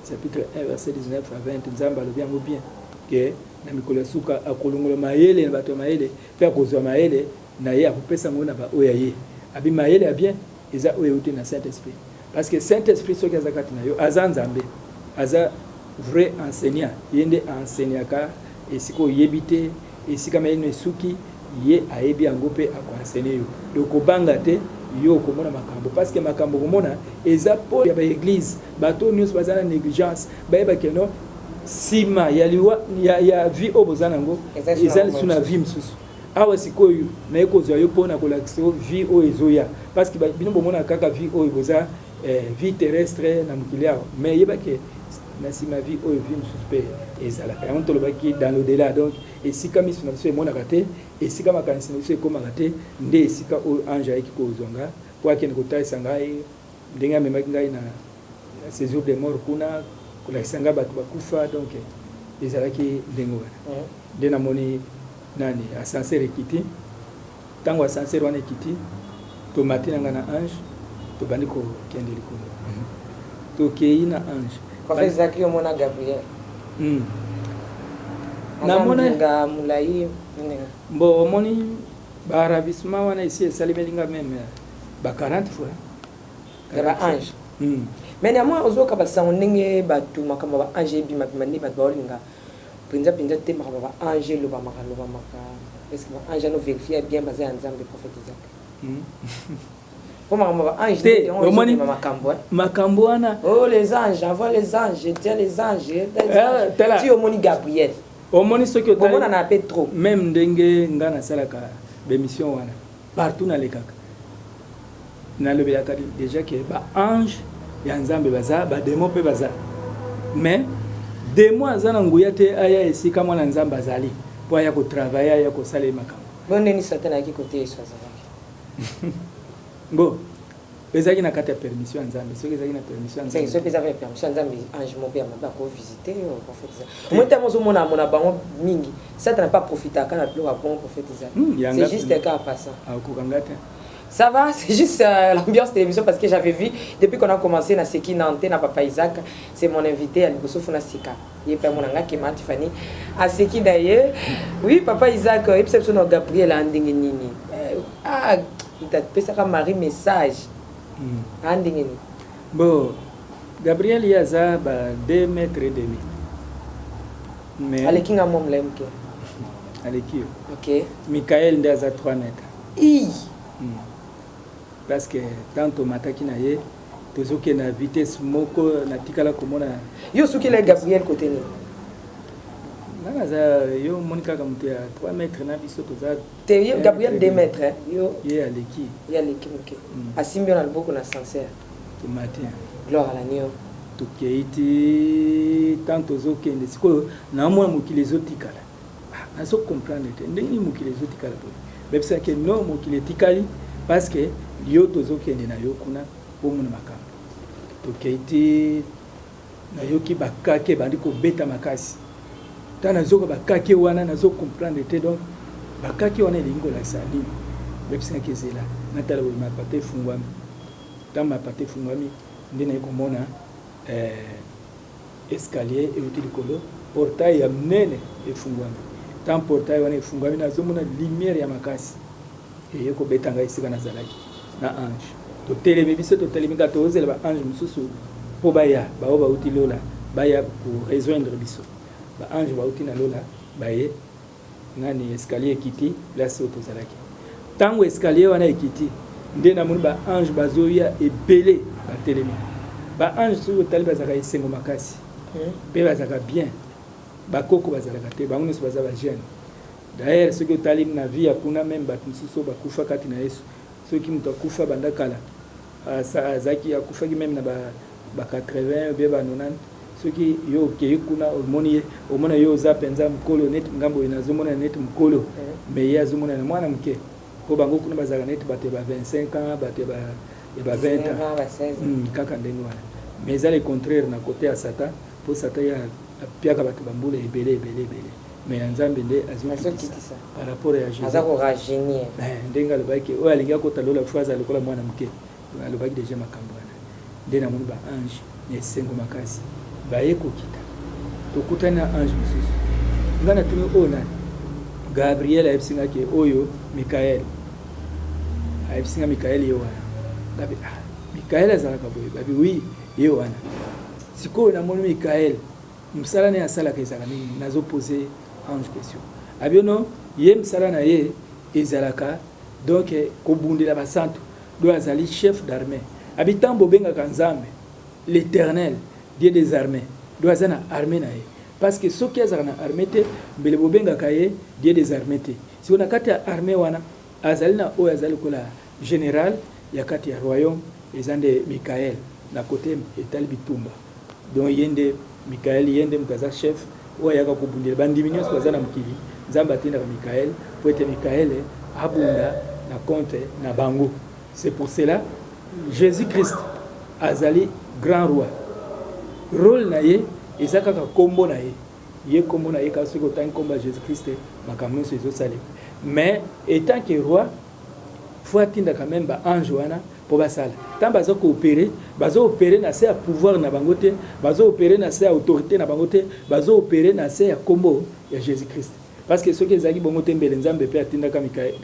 A: chapitre 1 verset 19 à 20, Nzambe alobi yango bien ke na mikolo ya suka akolongola mayele na bato ya mayele mpe akozwa mayele na ye, akopesa yango na baoyo ya ye." Abi mayele ya bien. Eza oyo euti na Saint Esprit, parce que Saint Esprit soki aza kati na yo, aza Nzambe, aza vrai enseignant. Ye nde enseignaka esika oyebi te, esika mayeno esuki, ye ayebi yango mpe akoenseigne yo. Donc kobanga te, yo okomona makambo, parce que makambo okomona eza mpo ya baeglise. Bato nyonso baza na négligence, bayeba que no nsima ya liwa ya vie oyo boza nango, eza lisusu na vie mosusu. Awa sikoyo naye kozwa yo mpona kolakisa yo vie oyo ezoya, parce que bino bomona kaka vie oyo boza, vie terrestre na mokili awa, mais yeba que na nsima vie oyo, vie mosusu mpe ezalaka. Yango tolobaki dans l'au-delà, donc esika miso na biso emonaka te, esika makanisi na biso ekomaka te, nde esika oyo ange ayaki kozwa nga mpo akende kotalisa ngai ndenge amemaki ngai na séjour de mort kuna, kolakisa ngai bato bakufa. Donc ezalaki ndenge wana nde namoni nani, ascenseur ekiti. Ntango ascenseur wana ekiti, tomati na ngai na ange, tobandi kokende likolo, tokei na ange.
B: Prophète Zaki, omona Gabriel?
A: Namona.
B: Molai?
A: Bon, omoni baravissement wana esi esalemeli nga même ba 40 fois.
B: Ya baange? Mais néanmoins ozoyoka basango ndenge bato, makambo ya baange ebimabima, nde bato baolinga mpenza mpenza te makambo ya baange elobamaka lobamaka. Est ce que baange ano vérifie bien baza ya Nzambe, prophète Isaac? Po makambo ya baange
A: Te, omoni
B: makambo
A: makambo wana.
B: Oh, les anges, envoie les anges, tiens les anges.
A: Tala.
B: Ti omoni Gabriel.
A: Omoni soki
B: omonana mpe trop.
A: Même ndenge nga nasalaka bémission wana, partout nalekaka, nalobelaka déjà que baange ya Nzambe baza, badémon mpe baza, mais démon aza na nguya te aya esika mwana Nzambe azali mpo aya kotravaille, aya kosala ye makambo.
B: Bo ndeni Satan ayaki kote Yesu azalaki?
A: Bon, ezalaki na kati ya permission ya Nzambe. Soki ezalaki na permission ya
B: Nzambe, soki eza pe permission ya Nzambe, ange moko ya mabe akovisite yo, prophète Isaac? Omoni, ntango ozomona mona bango mingi, Satan pas profitaka na biloko ya bongo, prophète Isaac. C'est juste cas passant.
A: Akokanga te.
B: Ça va, c'est juste l'ambiance télévision, parce que j'avais vu depuis qu'on a commencé na Seki Nanté na Papa Isaac, c'est mon invité à liboso funa sika. Ye pe mona nga kema Tiffany a Seki d'ailleurs. Oui, papa Isaac, et puis na Gabriel andingi nini. Ah, pesaka Marie message. Andingi nini?
A: Bon, Gabriel ye aza ba 2 mètres et demi.
B: Mais aleki nga mwa molai moke.
A: Aleki yo.
B: OK.
A: Michael nde aza 3 mètres.
B: I.
A: Parce que tant tomataki na ye, tozokende na vitesse moko natikala komona.
B: Yo sukela Gabriel côté nini?
A: Nga naza, yo omoni kaka moto ya 3 mètres na biso toza.
B: Te, ye Gabriel 2 mètres, hein? Yo
A: ye aleki.
B: Ye aleki moke. Asimbi yo na loboko na ascenseur.
A: Tomati.
B: Gloire à l'agneau.
A: Tokei ti tant tozokende, sikoyo naomona mokili ezotikala. Nazo comprendre te ndenge nini mokili ezotikala boye. Bayebisaki no mokili etikali parce que yo tozokende na yo kuna pomona makambo. Tokei ti nayoki bakake ebandi kobeta makasi. Ntango nazoka bakake wana, nazo comprendre te, donc bakake wana elingi kolakisa nini? Bayebisaki ezela, natala boye, mapata efungwami. Ntango mapata efungwami, nde naye komona escalier euti likolo, portail ya monene efungwami. Ntango portail wana efungwami, nazomona lumière ya makasi eye kobeta ngai esika nazalaki na ange. Totelemi, biso totelemi kaka, tozela baange mosusu mpo baya, bao bauti lola baya korejoindre biso. Baange bauti na lola baye, nani, escalier ekiti place oyo tozalaki. Ntango escalier wana ekiti, nde namoni baange bazoya ebele, batelemi. Baange soki otali, bazalaka esengo makasi mpe bazalaka bien, bakoko bazalaka te, bango nyonso baza bajeune. D'ailleurs soki otali na vie ya kuna, même bato mosusu oyo bakufa kati na Yesu, soki moto akufa banda kala, azalaki, akufaki même na ba 80 ou bien ba 90, soki yo okei kuna, omoni ye, omona yo oza mpenza mokolo neti ngambo oyo nazomona neti mokolo, mais ye azomona na mwana moke, mpo bango kuna bazalaka neti bato ya ba 25 ans, bato ya ba 20 ans, kaka ndenge wana. Mais eza le contraire na côté ya Satan, mpo Satan ye apiaka bato bambula ebele ebele ebele, mais ya Nzambe nde azokitisa par rapport ya
B: Jésus. Aza korajeunir.
A: Ndenge alobaki, oyo alingi akota lola fo aza lokola mwana moke. Alobaki déjà makambo wana. Nde namoni baange na esengo makasi baye kokita, tokutani na ange mosusu. Ngai natuni: "Oyo nani?" Gabriel ayebisi nga que oyo Mikael. Ayebisi nga Mikael ye wana. Ngabi ah, Mikael azalaka boye? Babi oui, ye wana. Sikoyo namoni Mikael, mosala na ye asalaka ezalaka nini? Nazo poser ange question. Abi no, ye mosala na ye ezalaka donc kobundela basantu. Donc azali chef d'armée. Abi ntango bobengaka Nzambe l'Eternel, Dieu des armées, donc aza na armée na ye. Parce que soki azalaka na armée te, mbele bobengaka ye Dieu des armées te. Sikoyo na kati ya armée wana, azali na oyo azali lokola general ya kati ya royaume, eza nde Michael na kote etali bitumba. Donc ye nde Michael, ye nde moto aza chef oyo ayaka kobundela bandimi nyonso baza na mokili. Nzambe atindaka Michael po ete Michael abunda na compte na bango. C'est pour cela Jésus-Christ azali grand roi. Rôle na ye eza kaka kombo na ye. Ye kombo na ye kaka soki otangi kombo ya Jésus-Christ makambo nyonso ezosalema. Mais etant que roi, faut atinda quand même ba ange wana po basala. Tant baza ko opérer, bazo opérer na se ya pouvoir na bango te, bazo opérer na se ya autorité na bango te, bazo opérer na se ya kombo ya Jésus-Christ. Parce que soki ezalaki bongo te, mbele Nzambe mpe atindaka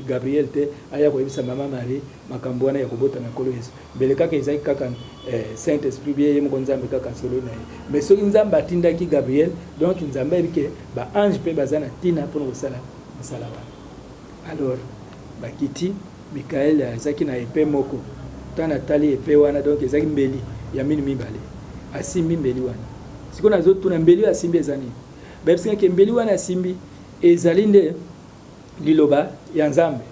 A: Gabriel te aya koyebisa mama Marie makambo wana ya kobota na Nkolo Yesu. Mbele kaka ezalaki kaka Saint Esprit bien ye moko Nzambe kaka solo na ye. Mais soki Nzambe atindaki Gabriel, donc Nzambe ayebi ke ba ange mpe baza na ntina mpona kosala mosala wana. Alors bakiti, Michael azalaki na épée moko. Ntango natali épée wana, donc ezalaki mbeli ya minu mibale. Asimbi mbeli wana. Sikoyo nazotuna mbeli oyo asimbi eza nini? Bayebisi nga ke mbeli wana asimbi ezali nde liloba ya Nzambe.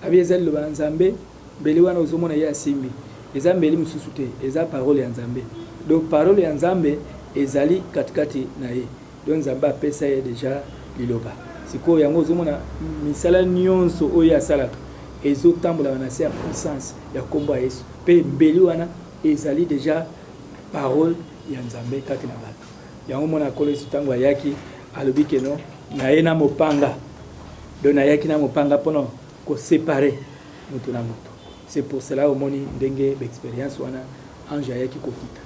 A: Abi eza liloba ya Nzambe, mbeli wana ozomona ye asimbi eza mbeli mosusu te, eza parole ya Nzambe. Donc parole ya Nzambe ezali katikati na ye. Donc Nzambe apesa ye deja liloba. Sikoyo yango ozomona misala nyonso oyo asalaka ezotambolaka na se ya puissance ya kombo ya Yesu. Pe mbeli wana ezali deja parole ya Nzambe kati na bato. Yango mona Nkolo Yesu ntango ayaki alobi ke no naye na mopanga. Donc nayaki na mopanga mpona koséparer moto na moto. C'est pour cela omoni ndenge ba expérience wana ange ayaki kokita.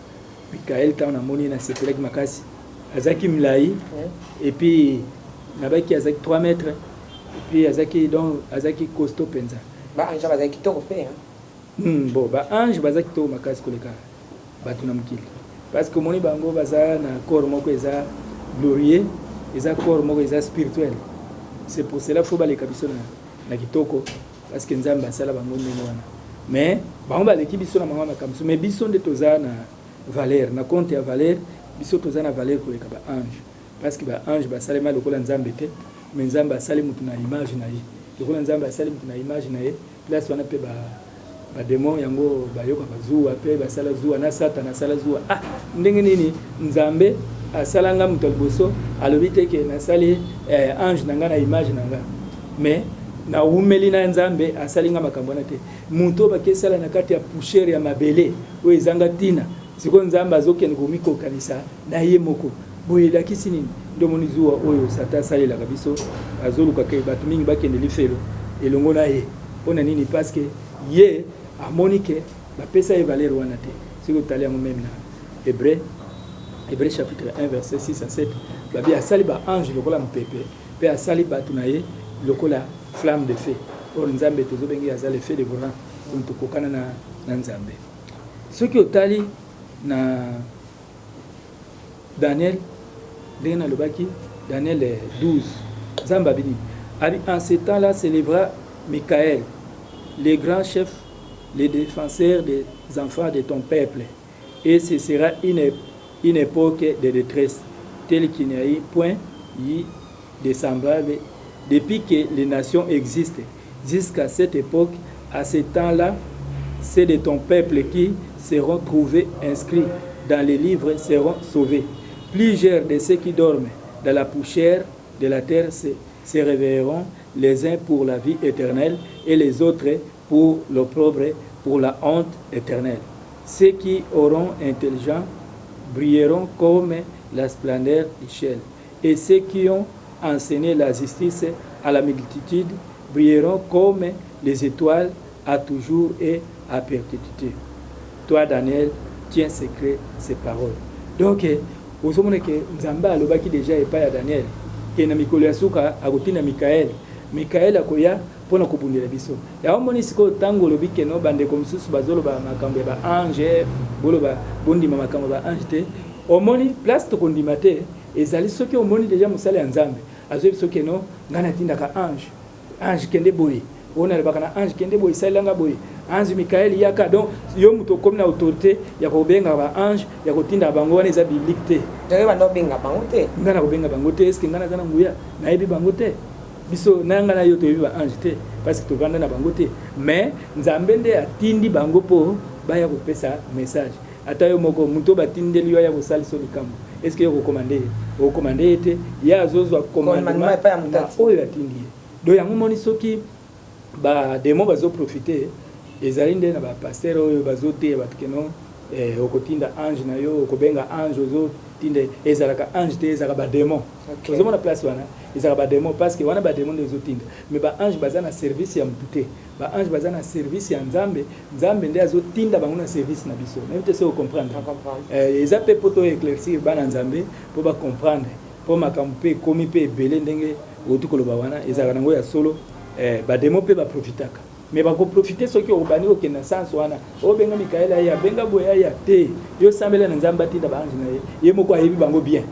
A: Michael ntango namoni ye nasepelaki makasi. Azalaki mlayi et puis nabaki azalaki 3 mètres et puis azalaki donc azalaki costaud mpenza.
B: Ba ange bazalaki kitoko mpe, hein?
A: Bon, ba ange baza kitoko makasi koleka bato na mokili. Parce que omoni bango baza na corps moko eza glorieux, eza corps moko eza spirituel. C'est pour cela faut baleka biso na kitoko, parce que Nzambe asala bango ndenge wana. Mais bango baleki biso na bango makambo, mais biso nde toza na valeur, na compte ya valeur, biso toza na valeur koleka ba ange. Parce que ba ange basalema lokola Nzambe te, mais Nzambe asali mutu na image na ye. Lokola Nzambe asali mutu na image na ye, place wana pe ba démon yango bayokaka zuwa pe basala zuwa na Satan asala zuwa. Ah, ndenge nini Nzambe asala nga moto ya liboso, alobi te ke nasali ange na nga na image na nga, mais nawumeli na Nzambe asali nga makambo wana te. Moto oyo bakesala na kati ya poussière ya mabele oyo ezanga ntina, sikoyo Nzambe azokende komikokanisa na ye moko. Boye elakisi nini? Nde omoni zuwa oyo Satan asalelaka biso, azoluka ke bato mingi bakende lifelo elongo na ye. Mpo na nini? Parce que ye amoni ke bapesa ye valeur wana te. Soki otali yango meme na Hébreu chapitre 1 verset 6 à 7, babi asali ba ange lokola mopepe mpe asali bato na ye lokola flamme de feu. Or Nzambe tozobenge aza le feu dévorant, donc tokokana na Nzambe. Soki otali na Daniel, ndenge nalobaki, Daniel 12, Nzambe abi nini? Abi en ce temps-là s'élèvera Michael, le grand chef, le défenseur des enfants de ton peuple, et ce sera une époque de détresse telle qu'il n'y a eu point eu de semblable depuis que les nations existent jusqu'à cette époque. À ce temps-là, ceux de ton peuple qui seront trouvés inscrits dans les livres seront sauvés. Plusieurs de ceux qui dorment dans la poussière de la terre se réveilleront, les uns pour la vie éternelle et les autres pour l'opprobre, pour la honte éternelle. Ceux qui auront intelligent brilleront comme la splendeur du ciel, et ceux qui ont enseigné la justice à la multitude brilleront comme les étoiles à toujours et à perpétuité. Toi, Daniel, tiens secret ces paroles. Donc, ozomona ke Nzambe alobaki déjà epai ya Daniel ke na mikolo ya suka akotinda Mikael. Mikael akoya mpo na kobundela biso. Yango omoni sikoyo ntango olobi keno bandeko mosusu bazoloba makambo ya ba ange, boloba bondima makambo ya ba ange te. Omoni place tokondima te ezali soki omoni deja mosali ya Nzambe azoyebi biso keno ngai natindaka ange, ange kende boye, oyo nalobaka na ange kende boye, salela nga boye, ange Mikael yaka. Donc yo moto okomi na autorité ya kobenga ba ange, ya kotinda bango, wana eza biblique te.
B: Yo banda obenga bango te?
A: Ngai nakobenga bango te, est-ce que ngai naza na nguya? Nayebi bango te. Biso na ngai na yo toyebi ba ange te parce que tovanda na bango te, mais Nzambe nde atindi bango mpo baya kopesa message. Ata yo moko moto batindeli yo aya kosalisa yo likambo, est-ce que yo okokomande ye? Okokomande ye te, ye azozwa commandement
B: epai ya moto
A: na oyo atindi ye. Donc yango moni soki ba demon bazo profiter ezali nde na ba pasteur oyo bazoteya bato keno eh, okotinda ange na yo, okobenga ange, ozotinda, ezalaka ange te, ezalaka ba demon.
B: Okay.
A: Ozomona place wana ezalaka ba demon parce que wana ba demon nde ezotinda, mais ba ange baza na service ya motu te, ba ange baza na service ya Nzambe. Nzambe nde azotinda bango na service na biso. Nayebi te soki ocomprendre.
B: Na comprendre.
A: Eza pe po to eclaircir bana Nzambe po ba comprendre, po makambo pe ekomi pe ebele ndenge outi koloba wana ezalaka nango ya solo. Ba demon pe ba profitaka, mais bako profiter soki obandi kokende na sens wana, obenga Mikael aya, benga boye aya te. Yo sambela na Nzambe atinda ba ange na ye, ye moko ayebi bango bien.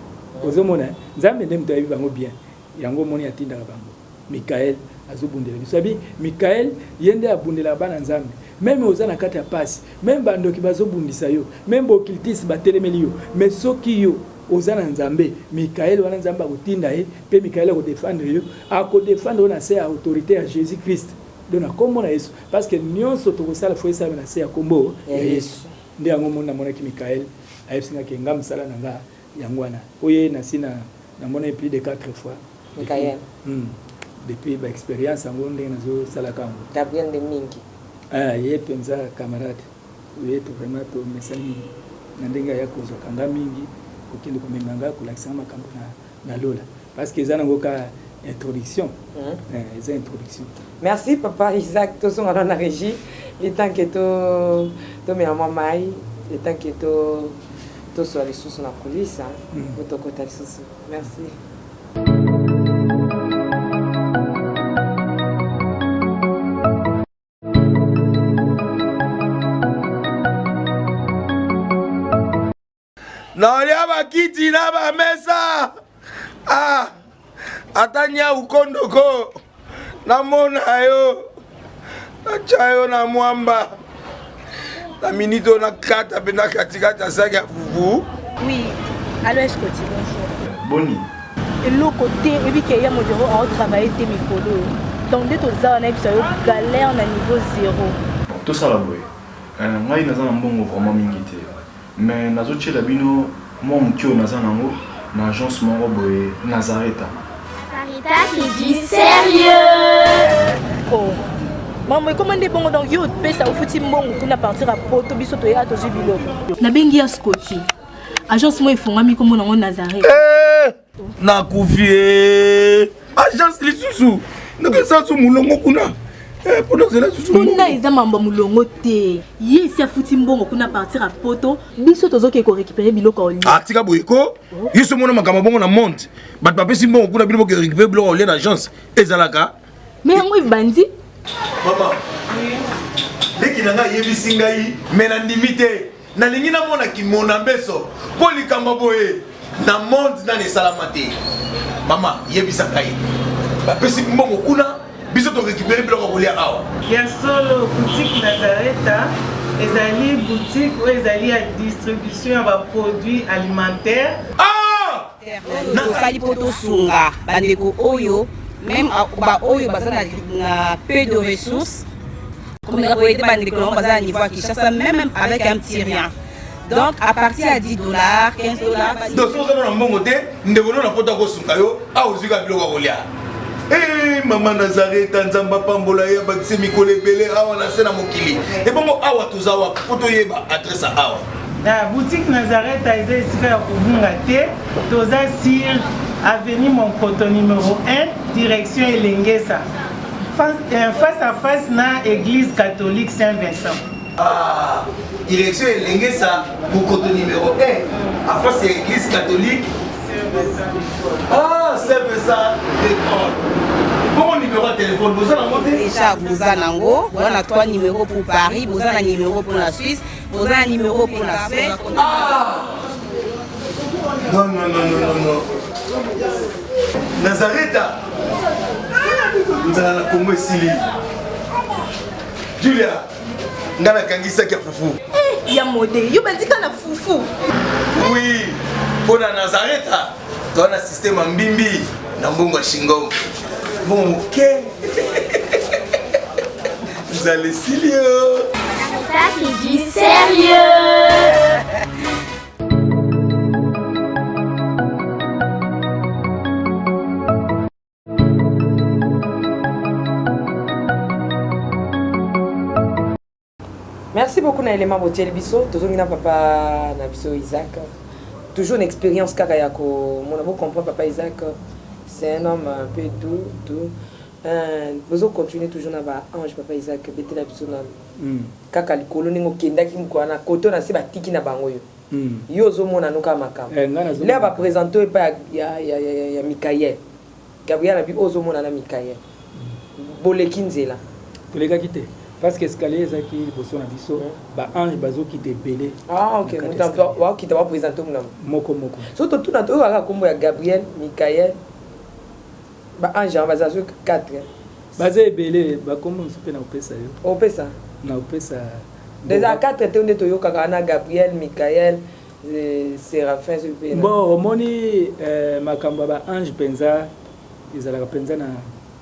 A: Ozomona Nzambe nde moto ayebi bango bien, yango omoni atindaka bango. Mikael azobundela biso, abi Mikael ye nde abundelaka bana Nzambe. Meme oza na kati ya pasi, meme bandoki bazobundisa yo, meme ba occultiste batelemeli yo, mais soki yo oza na Nzambe, Mikael wana Nzambe akotinda ye, pe Mikael akodefendre yo, akodefendre yo na se ya autorité ya Jésus Christ, donc na kombo na Yesu, parce que nyonso tokosala fo esalama na se ya kombo ya Yesu. Nde yango moni namonaki Mikael ayebisi nga ke nga mosala na nga yango wana, po ye nasi na namona ye plus de 4 fois.
B: Mikael.
A: Depuis ba expérience yango ndenge nazosalaka yango.
B: Gabriel nde mingi.
A: Ye mpenza camarade ye to vraiment tomesani mingi na ndenge aya kozwaka nga mingi, kokende komema nga, kolakisa nga makambo na lola, parce que eza nango ka introduction. Eza introduction.
B: Merci papa Isaac, tozonga na régie le temps que to tomela mwa mai, le temps que to toswa lisusu na coulisse, po tokota lisusu. Merci.
H: Naolia bakiti na bamesa, ah, ata nyau kondoko namona yo, natya yo na mwamba na minute oyo nakata mpenza katikati ya saki ya fufu.
I: Oui, allo Escoti, bonjour.
J: Boni.
I: Eloko te, oyebi ke ya modero aotravaille te mikolo oyo. Donc nde toza wana yebisa yo galère na niveau zéro.
J: Bon, tosala boye. Ngai naza na mbongo vraiment mingi te. Mais nazotiela bino mwa moke oyo naza nango na agence moko boye Nazareta.
C: Nazareta, c'est du sérieux.
I: Oh. Maman, ekoma nde bongo donc yo opesa ofuti mbongo kuna partir ya poto biso toya tozwi biloko. Nabengi ya Scotty. Agence moko efongwami kombo nango Nazareth.
H: Eh, nakufi eh. Agence lisusu ndenge esasu molongo kuna mpona ozela susu
I: kuna eza mambo ya molongo te. Ye esi afuti mbongo kuna partir ya poto biso tozoke korécupérer biloko ya olia.
H: Ah, tika boye ko yo so mona makambo bongo na monde, bato bapesi mbongo kuna, bino boke récupérer biloko ya olia na agence ezalaka.
I: Mais yango ebandi.
H: Mama leki na ngai ayebisi ngai, me nandimi te, nalingi namona kimona mbeso mpo likambo boye na monde nani esalama te. Mama yebisa ngai, bapesi mbongo kuna, biso torécupere biloko ya kolia awa.
K: Ya solo, boutique Nazareta ezali boutique oyo ezali ya distribution ya baproduits alimentaires.
H: Ah!
L: Tosali mpo tosunga bandeko oyo même baoyo baza na peu de ressources, komeka koyede bandeko nango baza na niveau ya Kinshasa même avec un petit rien. Donc à partir ya 10 $, 15 $.
H: Donc soki oza na mbongo te, ndeko no na poto akosunga yo awa, ozwi kaka biloko ya kolia. Eh, mama Nazareta, Nzambe apambola ye, abakisi mikolo ebele awa na se na mokili. Ebongo awa toza wapi mpo toyeba adresse ya awa?
K: Na boutique Nazareta eza esika ya kobunga te, toza sur avenue Monkoto numéro 1, direction Elengesa, face à face na église catholique Saint-Vincent.
H: Ah, direction Elengesa, Mokoto numéro 1, à face ya église catholique. Ah, Saint-Vincent de Paul. Bongo numéro Numéro ya téléphone boza nango te?
L: Déjà boza nango, boza na 3 numéros pour Paris, boza na numéro pour la Suisse, boza na numéro pour la Suède.
H: Ah non non non non non non. Nazareta. Nzala na Congo esili. Julia, nga nakangisaki ya fufu.
I: Eh, ya mode, yo bandika na fufu.
H: Oui, mpo na Nazareta toza na système ya mbimbi na mbongo ya shingom. Mbongo moke. Nzala esili yo.
C: Ça, c'est du sérieux.
B: Merci beaucoup na élément botieli biso tozongi na papa na biso Isaac toujours une expérience kaka ya komona bo comprendre papa Isaac c'est un homme un peu doux doux euh, bozo continuer toujours na ba ange papa Isaac betela biso na mm. kaka likolo ndenge okendaki mokolo na koto na se batiki na bango yo mm. yo ozomona no kaka makambo eh, lea bapresente oyo epai ya, ya, ya, ya, ya Mikael Gabriel abi oyo ozomona na Mikael boleki nzela.
A: Tolekaki te parce que escalier ezalaki liboso na biso ba ange bazokita ebele.
B: Ah ok, moto bakita ba présenter mona
A: moko moko.
B: So totuna toyoka kaka kombo ya Gabriel, Mikael ba ange yango baza soki 4.
A: Baza ebele bakombo mosusu mpe nakopesa yo.
B: Opesa?
A: Nakopesa.
B: Eza 4 te nde toyokaka wana Gabriel, Mikael, Seraphin soki pe.
A: Bon omoni eh, makambo ya ba ange mpenza ezalaka mpenza na,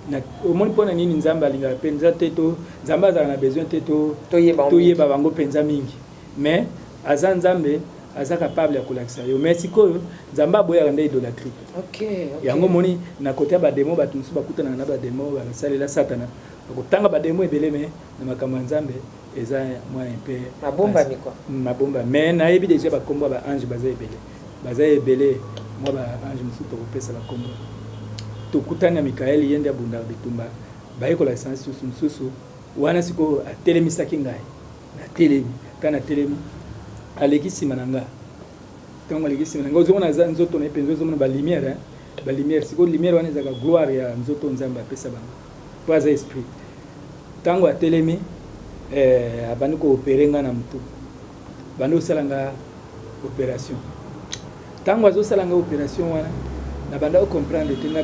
A: na omoni mpo na nini Nzambe alingaka mpenza te to Nzambe azalaka na besoin te to toyeba bango mpenza mingi mais aza Nzambe aza capable ya kolakisa yo mais sikoyo Nzambe aboyaka nde idolatrie.
B: Okay,
A: okay. Yango omoni na kote ya bademo bato mosusu bakutanaka na bademo basalela Satana bakotanga bademo ebele mais na makambo ya Nzambe eza mwa un peu
B: mabombami quoi
A: mabombami mais nayebi déjà bakombo ya ba ange baza ebele baza ebele mwa ba ange mosusu tokopesa bakombo tokutani na mikael ye nde abundaka bitumba baye kolakisa lisusu mosusu wana sikoyo atelemisaki ngai natelemi ntango natelemi aleki nsima na ngai ntango aleki nsima na ngai ozomona aza nzoto na ye mpenza ozomona balumière balumière sikoyo lumière wana ezalaka gloire ya nzoto nzambe apesa bango mpo aza esprit Tango atelemi eh, abandi ko operer nga na mutu, abandi kosala nga operation. Tango azosala nga operation wana, nabanda ko comprendre te nga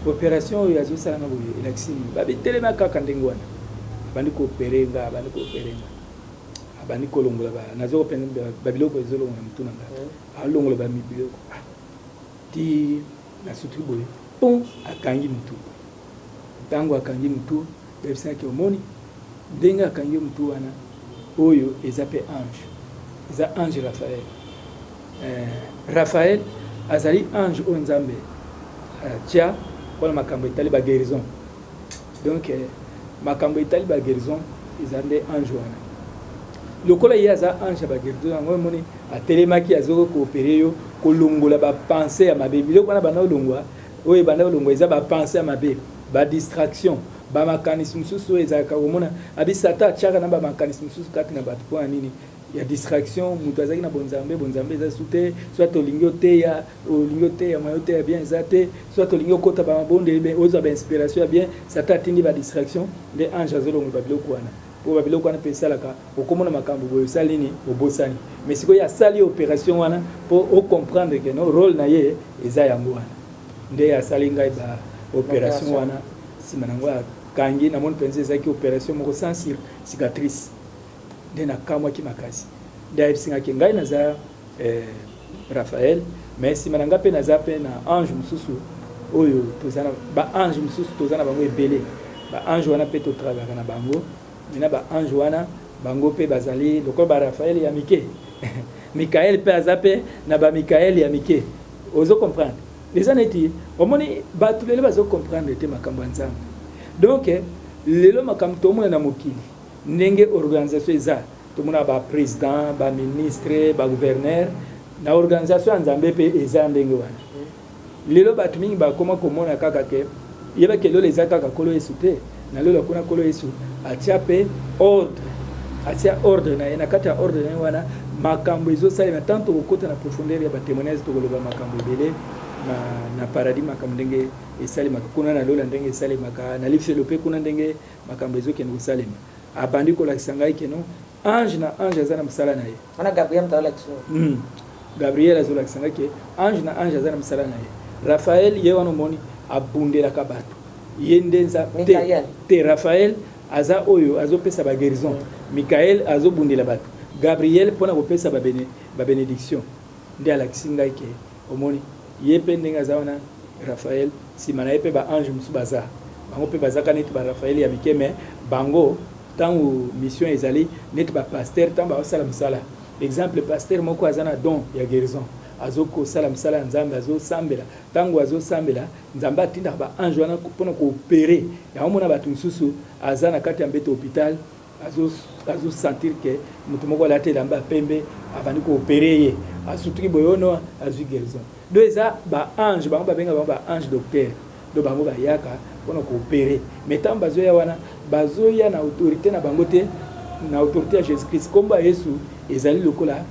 A: operation oyo azosala nga boye elakisi nini? Babi telema kaka ndenge wana, abandi ko operer nga, abandi ko operer nga, abandi kolongola ba nazo ko ba biloko ezolongola mutu na nga, alongola ba biloko ah, ti nasutuki boye pon akangi mutu. Tango akangi mutu, bayebisi nga ke omoni ndenge akangi yo mutu wana, oyo eza pe ange, eza ange Raphaël. Eh, Raphaël azali ange oyo Nzambe atia pona makambo etali ba guérison. Donc eh, makambo etali ba guérison eza nde ange wana. Lokola ye aza ange ya ba guérison yango omoni atelemaki azo coopérer yo kolongola ba pensées ya mabe biloko wana banda olongwa Oyo ebanda kolongwa eza ba pensee ya mabe, ba distraction, ba makanisi mosusu oyo ezalaka komona abi satan atiaka na ba makanisi mosusu kati na bato pona nini ya distraction moto azalaki na bonzambe bonzambe eza su te soit olingi oteya olingi oteya moyen oteya bien eza te soit olingi okota ba mabondeli ozwa ba inspiration ya bien satan atindi ba distraction nde ange azolongola ba biloko wana po ba biloko wana pe esalaka okomona makambo boye osali nini obosani mais sikoyo asali operation wana po o comprendre que no role na ye eza yango wana nde asali ngai ba operation wana nsima nango akangi namoni mpenza ezalaki operation moko sans cicatrice nde nakamwaki makasi nde ayebisi ngai ke ngai naza eh, Raphaël mais nsima na ngai mpe naza mpe na ange mosusu oyo toza na ba ange mosusu toza na bango ebele ba ange wana mpe totravaka na bango Maintenant ba anges wana bango pe bazali lokola ba Raphaël ya mike. Michael pe aza pe na ba Michael ya mike. Ozo comprendre? Eza neti omoni batu lelo bazo comprendre te makambo ya Nzambe. Donc lelo makambo tomona na mokili ndenge organisation eza tomona ba president, ba ministre, ba gouverneur na organisation ya Nzambe pe eza ndenge wana. Lelo bato mingi bakoma komona kaka ke yeba ke lola eza kaka Nkolo Yesu te. Na lola kuna Nkolo Yesu atia pe ordre, atia ordre na ye. Na kati ya ordre na ye wana makambo ezosalema. Tant tokokota na profondeur ya ba témoignages tokoloba makambo ebele. na, na paradis makambo ndenge esalemaka kuna na lola ndenge esalemaka na lifelo mpe kuna ndenge makambo ezokende kosalema. Abandi kolakisa ngai keno ange na ange aza na mosala na ye.
B: Wana Gabriel moto azolakisa
A: Gabriel azolakisa ngai ke ange na ange aza na mosala na ye. Raphaël ye wana omoni abundelaka bato ye nde nza te, te Raphaël aza oyo azopesa ba guérison. Michael azobundela bato, Gabriel mpona kopesa ba bénédiction. Nde alakisi ngai ke omoni ye mpe ndenge aza wana Raphaël, nsima na ye mpe ba ange mosusu baza, bango mpe bazaka neti ba Raphaël ya mike, mais bango ntango mission ezali neti ba pasteur ntango baosala mosala. Exemple, pasteur moko aza na don ya guérison, azokosala mosala ya Nzambe, azosambela. Ntango azosambela, Nzambe atindaka ba ange wana mpona koopere yango. Mona bato mosusu aza na kati ya mbeto hôpital, azosentir ke moto moko alati elamba ya pembe abandi koopere ye, asutuki boye ono azwi guérison. Donc eza ba ange, bango babenga bango ba ange docteur. Donc bango bayaka mpona koopere, mais ntango bazoya wana bazoya na autorité na bango te, na autorité ya Jésus Christ. Nkombo ya Yesu ezali lokola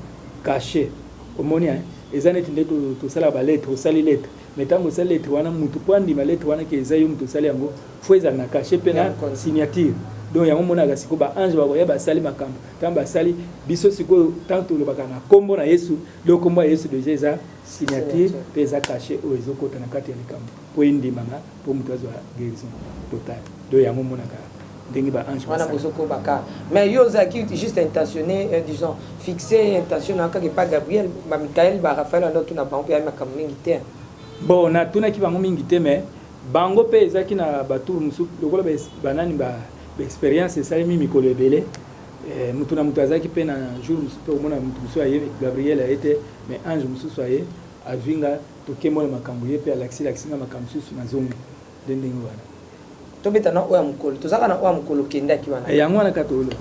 A: cachet, omoni eza neti nde tosalaka balettre. Osali lettre, mais ntango osali lettre wana, mutu mpo andima lettre wana ke eza yo moto osali yango, fo ezala na cachet mpe na signature. Donc yango omonaka sikoyo ba ange bakoya, basali makambo. Ntango basali, biso sikoyo ntango tolobaka na nkombo na Yesu, donc nkombo ya Yesu deja eza signature mpe eza cachet oyo ezokota na kati ya likambo mpo endimama, mpo moto azwa guérison totale. Donc yango omonaka ndenge ba ange
B: wana bozokobaka. Mais yo ozalaki juste intentionné, disons fixé intention na kaka epa Gabriel, ba Michael, ba Raphaël wana, otuna bango mpe ya makambo mingi te?
A: Bon, natunaki bango mingi te, mais bango mpe ezalaki na batour mosusu lokola banani baexpérience esalemi mikolo ebele. Motu na moto azalaki mpe na jour mosusu mpe omona motu mosusu aye, Gabriel aye te, mais ange mosusu aye, azwi nga, tokemona makambo, ye mpe alakisi lakisi nga makambo mosusu, nazongi nde ndenge wana.
B: Tobeta na oyo ya mokolo, tozalaka na oyo ya mokolo okendaki wana.
A: Yango wana kaka toloba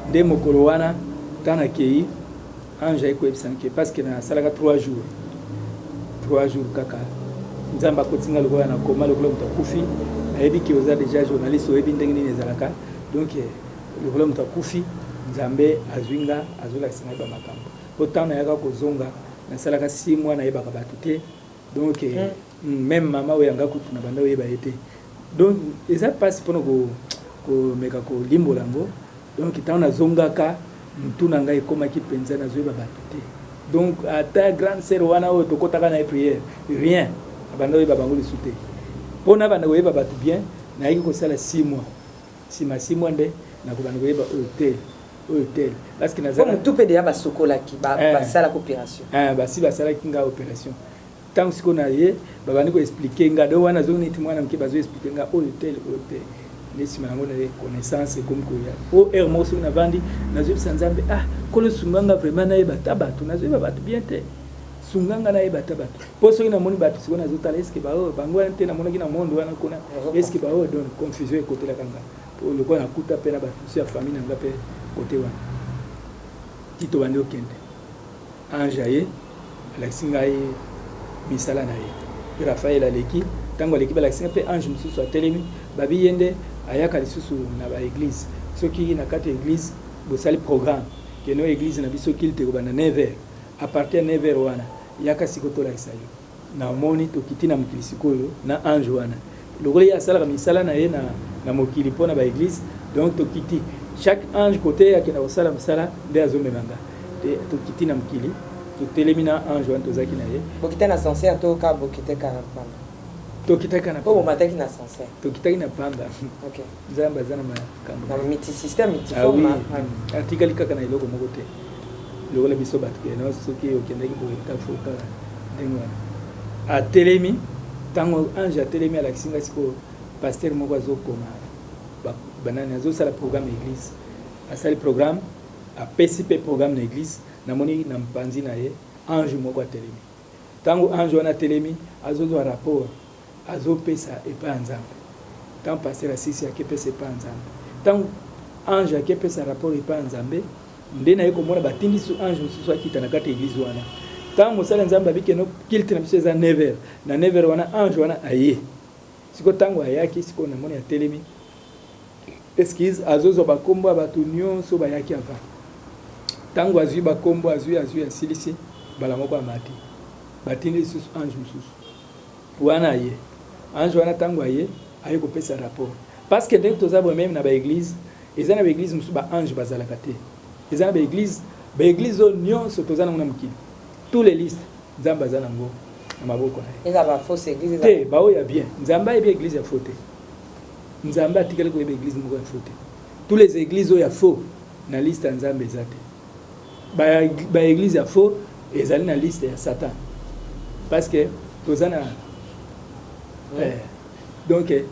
A: nde mokolo wana ntango nakei, ange aye koyebisa ke parce que nasalaka 3 jours, 3 jours kaka Nzambe akoti nga lokola na koma, lokola moto akufi. Nayebi ke oza déjà journaliste, oyebi ndenge nini ezalaka. Donc lokola moto akufi, Nzambe azwi nga, azolakisa ngai bamakambo, mpo ntango nayaka kozonga nasalaka 6 mois nayebaka bato te. Donc même mama oyo yanga kutu na banda oyeba ye te. Donc eza mpasi mpona komeka kolimbola yango. Donc ntango nazongaka, mutu na ngai ekomaki mpenza nazoyeba bato te. Donc ata grande sœur wana oyo tokɔtaka na ye prière, rien, abanda oyeba bango lisu te. Mpo nabanda koyeba bato bien, nayaki kosala 6 mois. Nsima 6 mois nde nakobanda koyeba oyo tel, oyo tel, parce que
B: nazala motu mpe deya basokolaki, basalaki opération.
A: Basi basalaki nga opération. Ntango sikoyo na ye babandi koexpliquer nga, donc wana azongi neti mwana moke, bazoexpliquer nga oyo tel, oyo tel. Nde nsima yango na ye connaissance ekomi koya. O heure moko soki navandi, nazoyebisa Nzambe: "Ah Nkolo, sunga nga vraiment nayeba ta bato, nazoyeba bato bien te, sunga nga nayeba ta bato." Mpo soki namoni bato sikoyo, nazotala eske baoyo bango wana te namonaki na monde wana kuna, eske baoyo. Donc confusion ekotelaka nga, po lokola nakuta mpe na bato mosusu ya famille na nga mpe kote wana. Ti tobandi okende, ange aye, alakisi ngai misala na ye. Mpe Raphaël aleki, ntango aleki, balakisi ngai mpe ange mosusu atelemi. Babi ye nde ayaka lisusu na baeglise. Soki na kati ya église bosali programme keno église na biso culte ekobanda 9 heures, à partir ya 9 heures wana yaka siko tolakisa yo. Namoni tokiti na mokili sikoyo na ange wana, lokola ye asalaka misala na ye na mokili mpo na baeglise. Donc tokiti, chaque ange kote akenda kosala mosala nde azomema nga. Tokiti na mokili, totelemi na ange wana tozalaki na ye.
B: Bokita na ascenseur to ka bokite kaka na pamba?
A: Tokitaki na
B: Po bomataki na ascenseur?
A: Tokitaki na pamba. Nzambe aza na makambo.
B: Na multi système, multiforme.
A: Ah oui. Atikali kaka na eloko moko te lokola biso bato kena. Soki okendaki boye, tafo kaka ndenge wana atelemi. Ntango ange atelemi, alakisi nga sikoyo pasteur moko azokoma banani, azosala programme église. Asali programme, apesi mpe programme na église. Namoni na mpanzi na ye ange moko atelemi. Ntango ange wana atelemi, azozwa rapport, azopesa epai ya Nzambe. Ntango pasteur asisi, akepesa epai ya Nzambe. Ntango ange akepesa rapport epai ya Nzambe, nde naye komona batindi su ange mosusu akita na kati ya église wana. Ntango mosala ya Nzambe abikeno culte na biso eza 9 heures, na 9 heures wana ange wana aye sikoyo. Ntango ayaki sikoyo, namoni atelemi, excuse, azozwa bakombo ya bato nyonso bayaki avant. Ntango azwi bakombo, azwi, azwi, asilisi, mbala moko amati, batindi lisusu ange mosusu. Wana aye. Ange wana tango aye, aye kopesa rapport. Parce que ndenge toza boye meme na ba eglise, eza na ba eglise mosusu ba ange bazalaka te. Eza na ba eglise, ba eglise oyo nionso toza nango na mokili, tous les listes Nzambe aza nango na maboko na ye.
B: Eza ba fausse eglise eza.
A: Te, ba oyo ya bien. Nzambe ayebi eglise ya faux te. Nzambe atikali koyeba eglise moko ya faux te. Tous les eglises oyo ya faux na liste ya Nzambe eza te. Ba, ba eglise ya faux ezali na liste ya Satan. Parce que toza na eh, donc eh,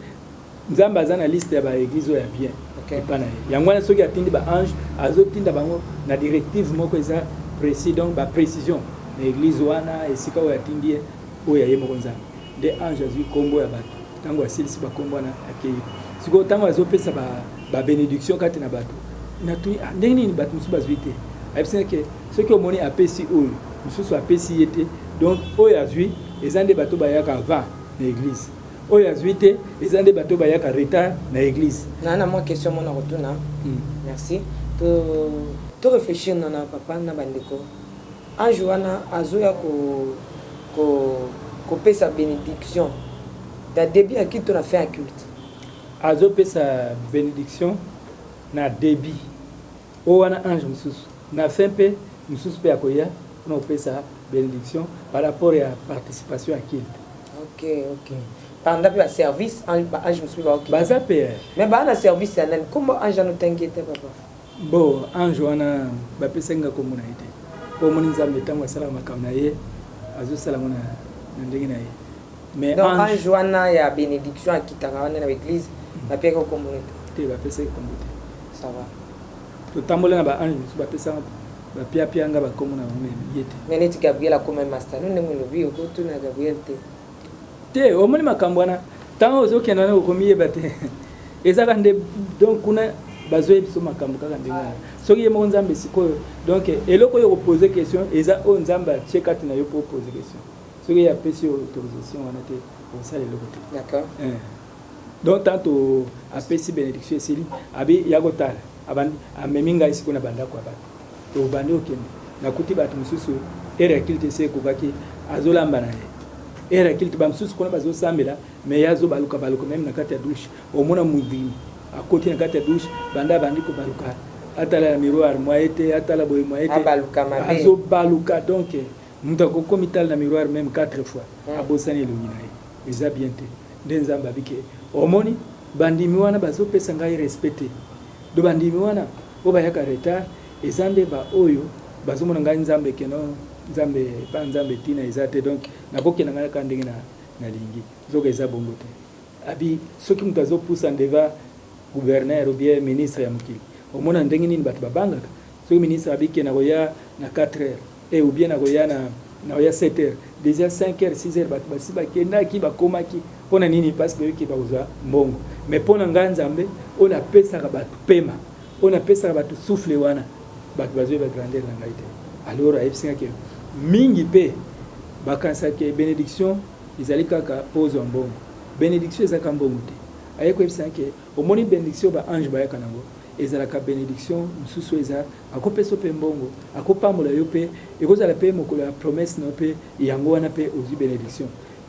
A: Nzambe aza na liste ya ba eglise oyo ya bien okay. epa na ye. Yango wana soki atindi ba ange azotinda bango na directive moko eza précis donc ba précision na eglise wana esika oyo atindi ye oyo ya ye moko Nzambe. Nde ange azwi kombo ya bato ntango asilisi bakombo wana akei. Sikoyo ntango azopesa ba, ba benediction kati na bato natuni ah, ndenge nini bato mosusu bazwi te? Ayebisi ke soki omoni apesi oyo mosusu apesi ye te, donc oyo azwi eza nde bato bayaka avant na eglise. Oyo azui te eza nde bato bayaka retard na eglise.
B: Na na mwa question mona kotuna. Merci. To to reflechir nana papa na bandeko. Ange wana azoya ko ko kopesa benediction na debut ya culte to na fin ya culte?
A: Azopesa benediction na debut. Oyo wana ange mosusu. Na fin pe mosusu pe akoya pona kopesa benediction par rapport ya participation ya culte.
B: Ok ok. Pendant pe ba service ange ba ange mosusu pe ba okita.
A: Baza pe eh.
B: Mais ba na service ya nani? Kombo ange wana otangi ye te papa.
A: Bon ange wana bapesaki nga kombo na ye te. Po omoni Nzambe tango asalaka makambo na ye azosala yango na ndenge na ye.
B: Mais Donc ange, ange wana ya benediction akitaka wana na eglise bapesaki yo kombo te?
A: Te bapesaki kombo te.
B: Ça va.
A: Totambola na ba ange mosusu bapesaka bapiapia nga bakombo na bango mais ye te.
B: Mais neti Gabriel akoma masta no ndenge olobi okotuna Gabriel te.
A: Te omoni makambo wana ntango ozokende wana okomiyeba te ezaka nde donc kuna bazoyebi biso makambo kaka ndenge wana soki ye moko nzambe sikoyo donc eloko oyo okopose question eza oyo nzambe atie kati na yo mpo opose question soki ye apesi yo autorisation wana te okosala eloko te.
B: D'accord.
A: Eh. Donc tanto apesi benediction esili abi ya kotala abandi amemi ngai sikoyo na bandako ya bato tobandi okende nakuti bato mosusu heure ya culte esi ekokaki azolamba na ye heure ya culte bamosusu kuna bazosambela mais ye azobaluka baluka meme na kati ya douche omona mudimi akoti na kati ya douche banda abandi kobaluka atala na miroir moye te atala boye moye te azobaluka donc moto akokomitala na miroir meme 4 fois abosani elongi na ye eza bien te Nde Nzambe abi ke omoni bandimi wana bazo pesa ngai respect te. Donc bandimi wana oyo bayaka retard eza nde ba oyo bazo mona ngai Nzambe ke non Nzambe epa Nzambe tina eza te donc nako kenda ngai kaka ndenge na nalingi. Nzoka eza bongo te. Abi soki moto azo pusa ndeva gouverneur ou bien ministre ya mokili omona ndenge nini bato babangaka soki ministre abi ke nakoya na 4 heures eh ou bien nakoya na nakoya 7 heures dejà 5 heures 6 heures bato basi bakendaki bakomaki mpo na nini parce que oyoki bakozwa mbongo mais mpo na ngai nzambe oyo napesaka bato pema oyo napesaka bato souffle wana bato bazoyeba grandeur na ngai te alors ayebisi ngai ke mingi mpe bakanisaka ke benediction ezali kaka mpo ozwa mbongo benediction ezaka mbongo te aye koyebisa ngai ke omoni benediction ba ange bayaka nango ezalaka benediction mosusu eza akopesa yo pe mbongo, akopambola yo pe, ekozala pe mokolo ya promesse na yo pe yango wana pe ozui benediction.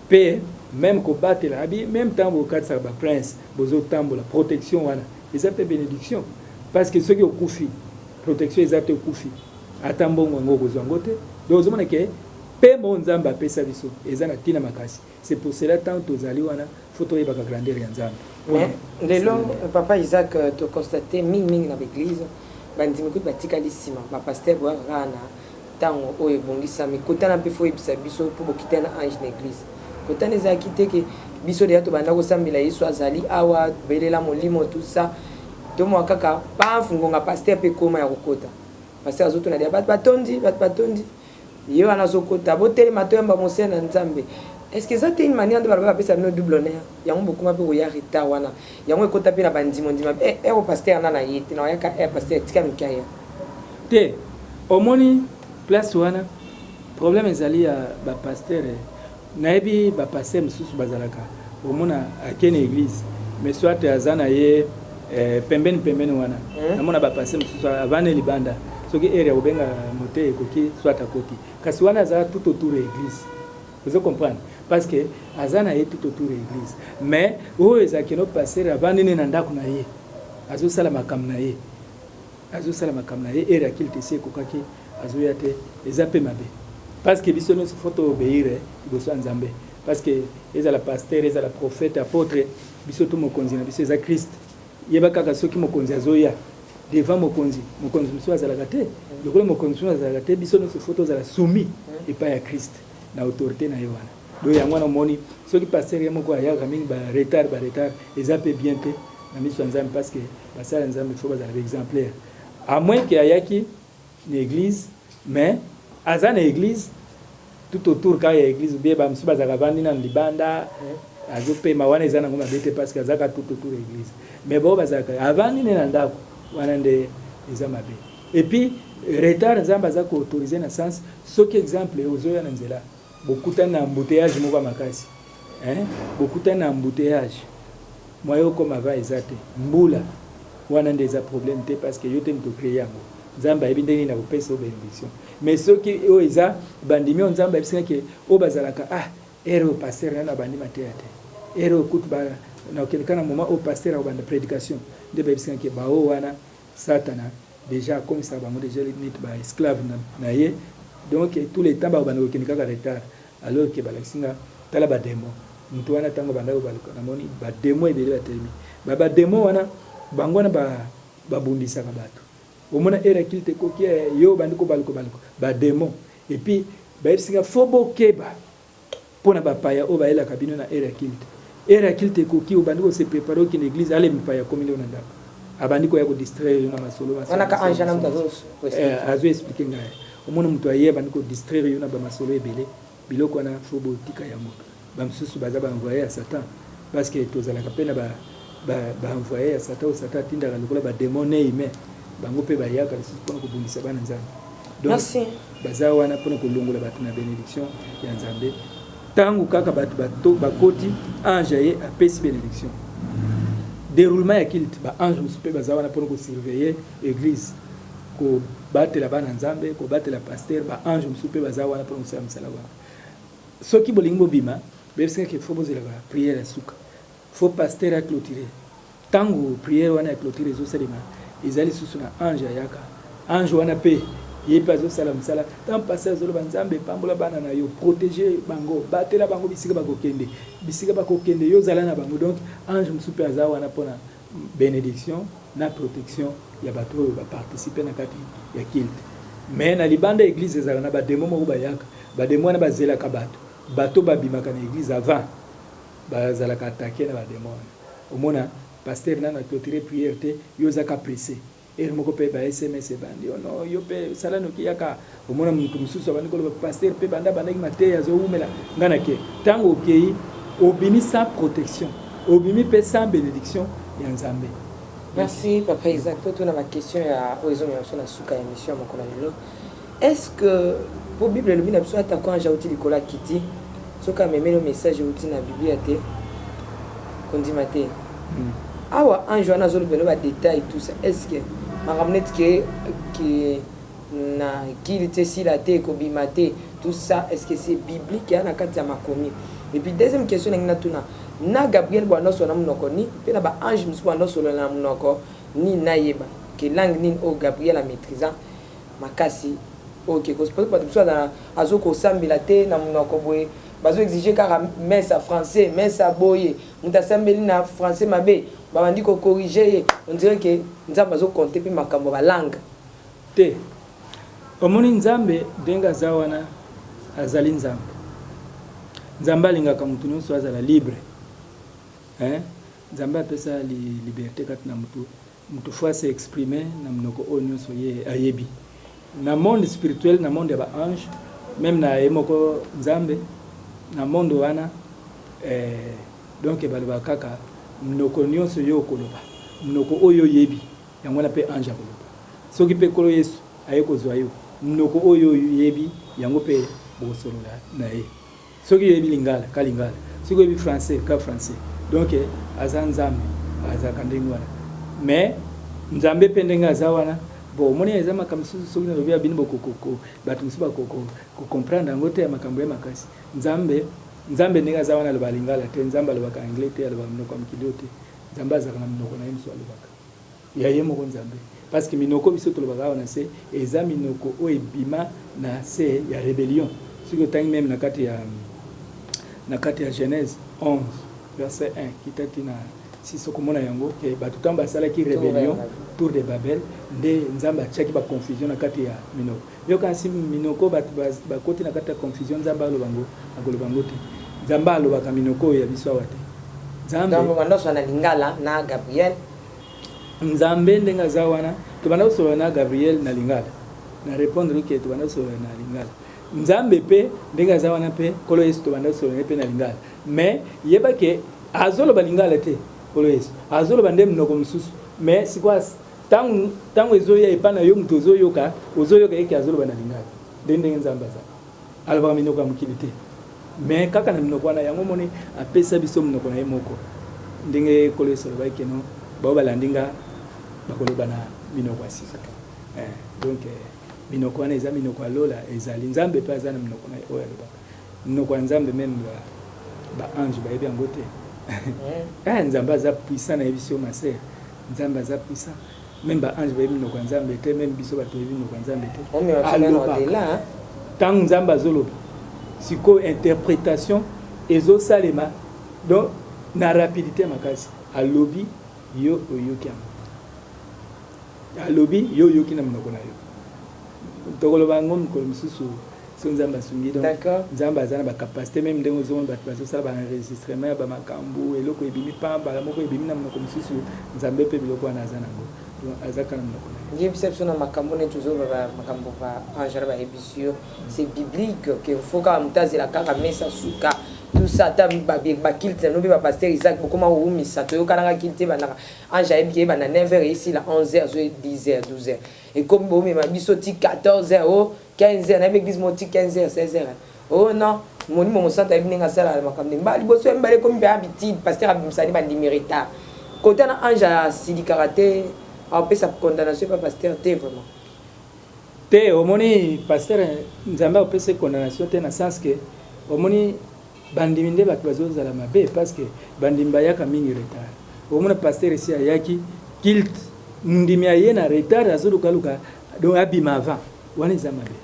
A: Pe meme kobatela abi meme tango bokatisaka ba prince bozo tambola protection wana eza pe benediction parce que soki okufi protection eza te okufi ata mbongo yango okozua yango te donc ozomona ke pema oyo Nzambe apesa biso eza na tina makasi. C'est pour cela tango tozali wana faut toyebaka grandeur ya Nzambe.
B: Mais lelo papa Isaac to constate mingi mingi na ba eglise bandimi kutu batikali sima ba pasteur boyaka kaka na tango oyo ebongisami kotana pe faut oyebisa biso po bokitani na ange na eglise kotana ezalaki te ke biso deja tobanda kosambela yesu azali awa belela molimo tout ça tomwa kaka paf ngonga pasteur pe ekoma ya kokota pasteur azotuna deja bato batondi bato batondi Ye wana azokota, botelema toyamba mosali na Nzambe. Est-ce que eza te une manière nde baloba bapesa bino double honneur? Yango bokoma pe koya retard wana. Yango ekota pe na ba ndimo ndima eh heure oyo pasteur na na ye te nakoyaka heure pasteur tika mike aya.
A: Te omoni place wana problème ezali ya ba pasteur nayebi ba pasteur mosusu bazalaka omona ake na eglise mais soit aza na ye eh, pembeni pembeni wana hmm? namona ba pasteur mosusu avandi libanda soki heure ya kobenga mote ekoki soit akoti kasi wana aza tout autour ya eglise ozo comprendre. Parce que aza na ye tout autour ya église. Mais oyo ezalaki no pasteur avandi ne na ndako na ye. Azosala makambo na ye. Azosala makambo na ye heure ya culte esi ekokaki azoya te eza pe mabe. Parce que biso nionso faut to obeir liboso ya Nzambe. Parce que ezala pasteur, ezala prophète, apotre, biso tout mokonzi na biso eza Christ. Yeba kaka soki mokonzi azoya devant mokonzi, mokonzi mosusu azalaka te. Lokola mokonzi mosusu azalaka te, biso nionso faut tozala soumis epai ya Christ na autorite na ye wana. Donc yango wana omoni soki pasteur ye moko ayaka mingi ba retard ba retard eza pe bien te na miso ya Nzambe parce que basali ya Nzambe faut bazala ba exemplaire. À moins que ayaki na eglise mais aza na eglise tout autour kaka ya eglise ou bien ba mosusu bazalaka vandi nanu libanda azopema wana eza nango mabe te parce que azalaka tout autour ya eglise mais bao bazalaka avandi nde na ndako wana nde eza mabe. Et puis retard Nzambe aza ko autoriser na sens soki exemple ozoya na nzela Bokutani na embouteillage moko ya makasi hein, bokutani na embouteillage moyen okoma avant eza te, mbula wana nde eza problème te parce que yo te moto o creer yango, Nzambe ayebi ndenge nini akopesa yo benediction. Mais soki oyo eza bandimi oyo Nzambe ayebisi nga ke oyo bazalaka ah heure oyo pasteur nanu abandi mateya te, heure oyo kutu ba nakokende kaka na moment oyo pasteur akobanda predication, nde bayebisi nga ke ba oyo wana Satana dejà akomisaka bango dejà neti ba esclaves na ye donc tout le temps bako banda kokende kaka retard alors que balakisi nga tala ba demons mutu wana tango abandaki kobaluka namoni ba demons ebele batelemi ba ba demons wana bango wana ba babundisaka batu omona heure ya culte ekoki eh, yo obandi kobaluka baluka ba demons et puis bayebisi nga faut bokeba Pona ba paya oyo bayelaka bino na heure ya culte. Heure ya culte ekoki obandi ko se preparer okende eglise ale mupaya akomi nde na ndaku. Abandi koya ko distraire yo na masolo masolo.
B: Wana ka ange wana mutu azo
A: expliquer. Azo expliquer ngai. Omona mutu aye abandi ko distraire yo na ba masolo ebele. Biloko wana faut botika yango. Ba misusu baza ba envoyer ya satan parce que tozalaka pe na ba ba envoyer ya satan oyo satan atindaka lokola ba demons ne humains. Bango pe bayaka lisusu pona kobundisa bana Nzambe. Donc
B: Merci.
A: baza wana pona kolongola bato na benediction ya Nzambe. Tango kaka bato bato bakoti, ange aye apesi benediction. Deroulement ya culte, ba ange mosusu pe baza wana pona ko surveiller eglise, kobatela bana Nzambe, kobatela pasteur, ba ange mosusu pe baza wana pona kosala mosala wana. Soki bolingi bobima, boyebisi nga ke faut bozela ba prière ya suka. Faut pasteur a cloturer. Tango prière wana ya cloture ezo salema, eza lisusu na ange ayaka. Ange wana pe, ye pe azo sala musala. Tango pasteur azo loba, Nzambe pambola bana na yo, proteger bango, batela bango bisika bako kende. Bisika bako kende, yo zala na bango. Donc, ange mosusu pe aza wana pona benediction na protection ya bato oyo ba participer na kati ya culte. Mais na libanda ya eglise ezalaka na ba demons moko bayaka. Ba demons wana bazelaka bato. Bato babimaka na eglise avant. Bazalaka attaquer na ba demons wana. Omona pasteur nanu a cloturer prière te, yo oza ka presse. Heure moko pe ba sms ebandi, oh non yo pe sala noki yaka. Omona mutu mususu abandi koloba pasteur pe banda abandaki mateya azo wumela, nga nake. Tango okeyi, obimi sans protection, obimi pe sans benediction ya Nzambe.
B: Merci papa Isaac, totuna ba question ya oyo ezomema biso na suka ya emission ya mokolo ya lelo. Est ce que po bible elobi na biso ata ko ange awuti likolo akiti soki amemeli yo message ewuti na biblia te kondima te awa ange wana azolobela yo ba detail tout ça est ce que makambo neti ke ke na kili te esila te ekobima te tout ça est ce que c'est biblique ya na kati ya makomi et puis deuxième question nangi natuna na Gabriel bwanda osolola na monoko ni pe na ba ange mosusu bwanda osolola na monoko nini nayeba ke langue nini oyo Gabriel a maîtrisa makasi ok ko suppose bato mosusu azala azo kosambela te na monoko boye bazo exige kaka messe ya français messe ya boye moto asambeli na français mabe babandi ko corriger ye on dirait que nzambe azo compter mpe makambo ya ba langue.
A: Te omoni nzambe ndenge aza wana azali nzambe nzambe alingaka mutu nionso azala libre hein nzambe apesa liberte kati na mutu Mutu faut a se exprimer na munoko oyo nionso ye ayebi. Na monde spirituel, na monde ya ba anges, meme na ye moko Nzambe, na monde wana eh, donc balobaka kaka munoko nionso yo okoloba, munoko oyo oyebi, yango wana pe ange akoloba. Soki pe Nkolo Yesu aye kozua yo, munoko oyo oyebi, yango pe bokosolola na ye. Soki oyebi lingala ka lingala soki oyebi français ka français donc aza nzambe azalaka ndenge wana mais nzambe pe ndenge aza wana bon omoni eza makambo mosusu soki nalobi ya bino bokokoko bato mosusu bakoko ko comprendre yango te ya makambo ya makasi nzambe. Nzambe ndenge aza wana aloba lingala te, Nzambe alobaka anglais te, alobaka minoko ya mokili oyo te. Nzambe azalaka na minoko na ye mosusu alobaka. Ya ye moko Nzambe. Parce que minoko biso tolobaka awa na se eza minoko oyo ebima na se ya rebellion. Soki otangi meme na kati ya na kati ya Genèse 11 verset 1 kita ti na 6 okomona yango ke bato ntango basalaki rebellion tour de Babel nde Nzambe atiaki ba confusion na kati ya minoko. Yoka nsi minoko bato bakoti na kati ya confusion Nzambe aloba ngo akoloba ngo te. Nzambe alobaka minoko oyo ya biso awa te.
B: Nzambe Donc banda oswa na lingala na Gabriel.
A: Nzambe ndenge aza wana tobanda kosolola na Gabriel na lingala. Na repondre ke tobanda kosolola na lingala. Nzambe pe ndenge aza wana pe Nkolo Yesu tobanda kosolola na ye pe na lingala. Mais yeba ke azoloba lingala te Nkolo Yesu. Azoloba nde monoko mosusu. Mais sikoyo Tango tango ezoya epa na yo mutu ozoyoka ozoyoka ye ke azoloba na lingala nde ndenge nzambe aza alobaka minoko ya mokili te mais kaka na minoko wana yango omoni apesa biso monoko na ye moko ndenge nkolo yesu alobaki ke non bao balandi nga bakoloba na minoko ya sika eh, donc eh, minoko wana eza minoko ya lola ezali nzambe mpe aza na minoko na ye oyo alobaka minoko ya nzambe meme ba ange bayebi yango te eh, nzambe aza puissant nayebisi yo ma sœur Nzambe aza puissant. Meme ba ange bayebi minoko ya Nzambe te, meme biso bato toyebi minoko ya Nzambe te. Alobaka ntango Nzambe azoloba, sikoyo interpretation ezosalema donc na rapidité makasi. Alobi yo oyoki yango, alobi yo oyoki na monoko na yo. Tokoloba yango mokolo mosusu. So Nzambe asungi donc Nzambe aza na ba capacité meme ndenge ozomona bato bazosala ba enregistrement ya ba makambo eloko ebimi pa mbala moko ebimi na monoko mosusu Nzambe mpe biloko wana aza nango donc aza kaka na monoko na
B: ye. Yebisa biso na makambo neti ozoloba makambo ba ange wana bayebisi yo c'est biblique que faut kaka moto azela kaka mesa suka tout ça ata ba culte na bino mpe ba pasteur Isaac bokoma kowumisa toyokanaka culte ebandaka ange ayebi ke ebanda 9 heures esila 11 heures soki 10 heures 12 heures ekomi bomema biso ti 14 heures oh 15 heures nayebi eglise moko ti 15 heures 16 heures oh non molimo mosantu ayebi ndenge asalaka makambo nde mbala liboso ya mibale ekomi mpe habitude pasteur abimisani bandimi retard kota na ange asilikaka te apesa condamnation epa pasteur te vraiment
A: te omoni pasteur nzambe akopesa condamnation te na sens que omoni bandimi nde bato bazozala mabe parce que bandimi bayaka mingi retard omona pasteur esi ayaki culte mondimi aye na retard azolukaluka donc abima avant wana eza mabe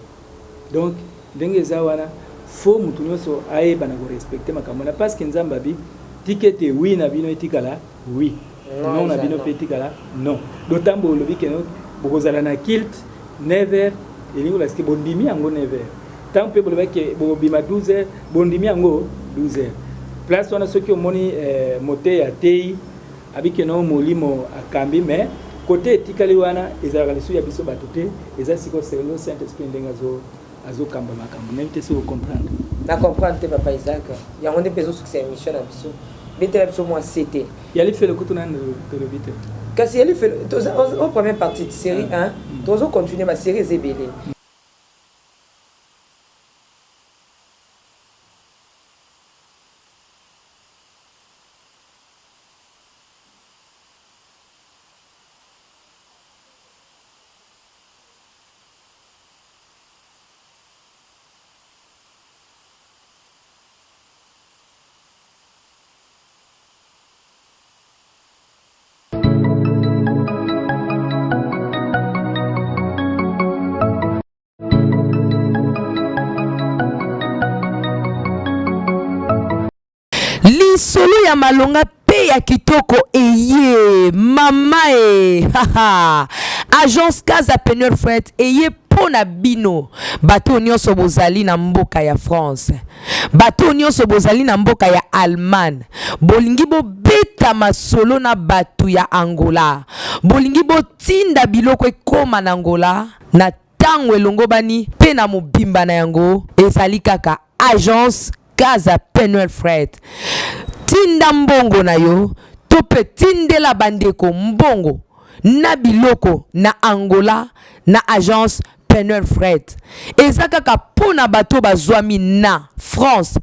A: donc ndenge eza wana faux mutu nyonso ayeba na korespecte makambo wana parce que nzambe abi tika ete oui na bino etikala oui non na bino mpe etikala non dotambo olobi keno bokozala na culte 9 heures elingi kolakisa ke bondimi yango 9 heures ntango mpe bolobaki ke bokobima 12 heures bondimi yango 12 heures place wana soki omoni eh, moteyi ateyi Abike no molimo akambi mais cote etikali wana ezalaka lisusu ya biso bato te eza sikoyo selon saint esprit ndenge azo azokamba makambo nayebi te soki ocomprendre.
B: Na comprendre te papa Isaac yango nde mpe ezosukisa emission na biso betela biso mwa sete.
A: Ya lifelo kutu nanu tolobi te.
B: Kasi ya lifelo toza o première partie série 1 tozo continuer ba série eza ebele.
F: Lisolo ya malonga pe ya kitoko eye mama e agence Casa Penuel Fret eye mpo na bino bato oyo nyonso bozali na mboka ya France, bato oyo nyonso bozali na mboka ya Allemagne, bolingi bobeta masolo na bato ya Angola, bolingi botinda biloko ekoma na Angola na ntango elongobani mpe na mobimba na yango, ezali kaka Agence Casa Penuel Fret. Tinda mbongo na yo to mpe tindela bandeko mbongo na biloko na Angola na Agence Penuel Fret. Eza kaka mpo na bato bazwami na France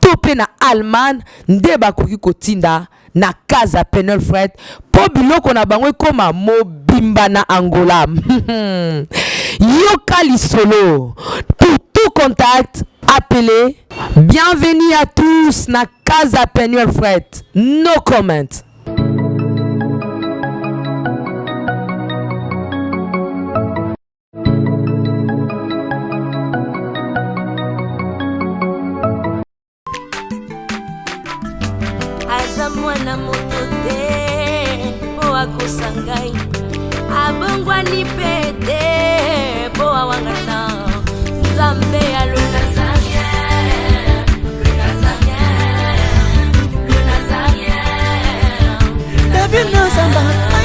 F: to mpe na Allemagne nde bakoki kotinda na Casa Penuel Fret mpo biloko na bango ekoma mobimba na Angola. Yoka lisolo. Pour tout contact, Appelez. Bienvenue à tous na Casa Penuel Fret. No comment.
M: Aza mwana moto te mpo akosa ngai, abongwani mpe te mpo awangana Nzambe ya le Nazarien, le Nazarien, le Nazarien.
D: David Nazamba.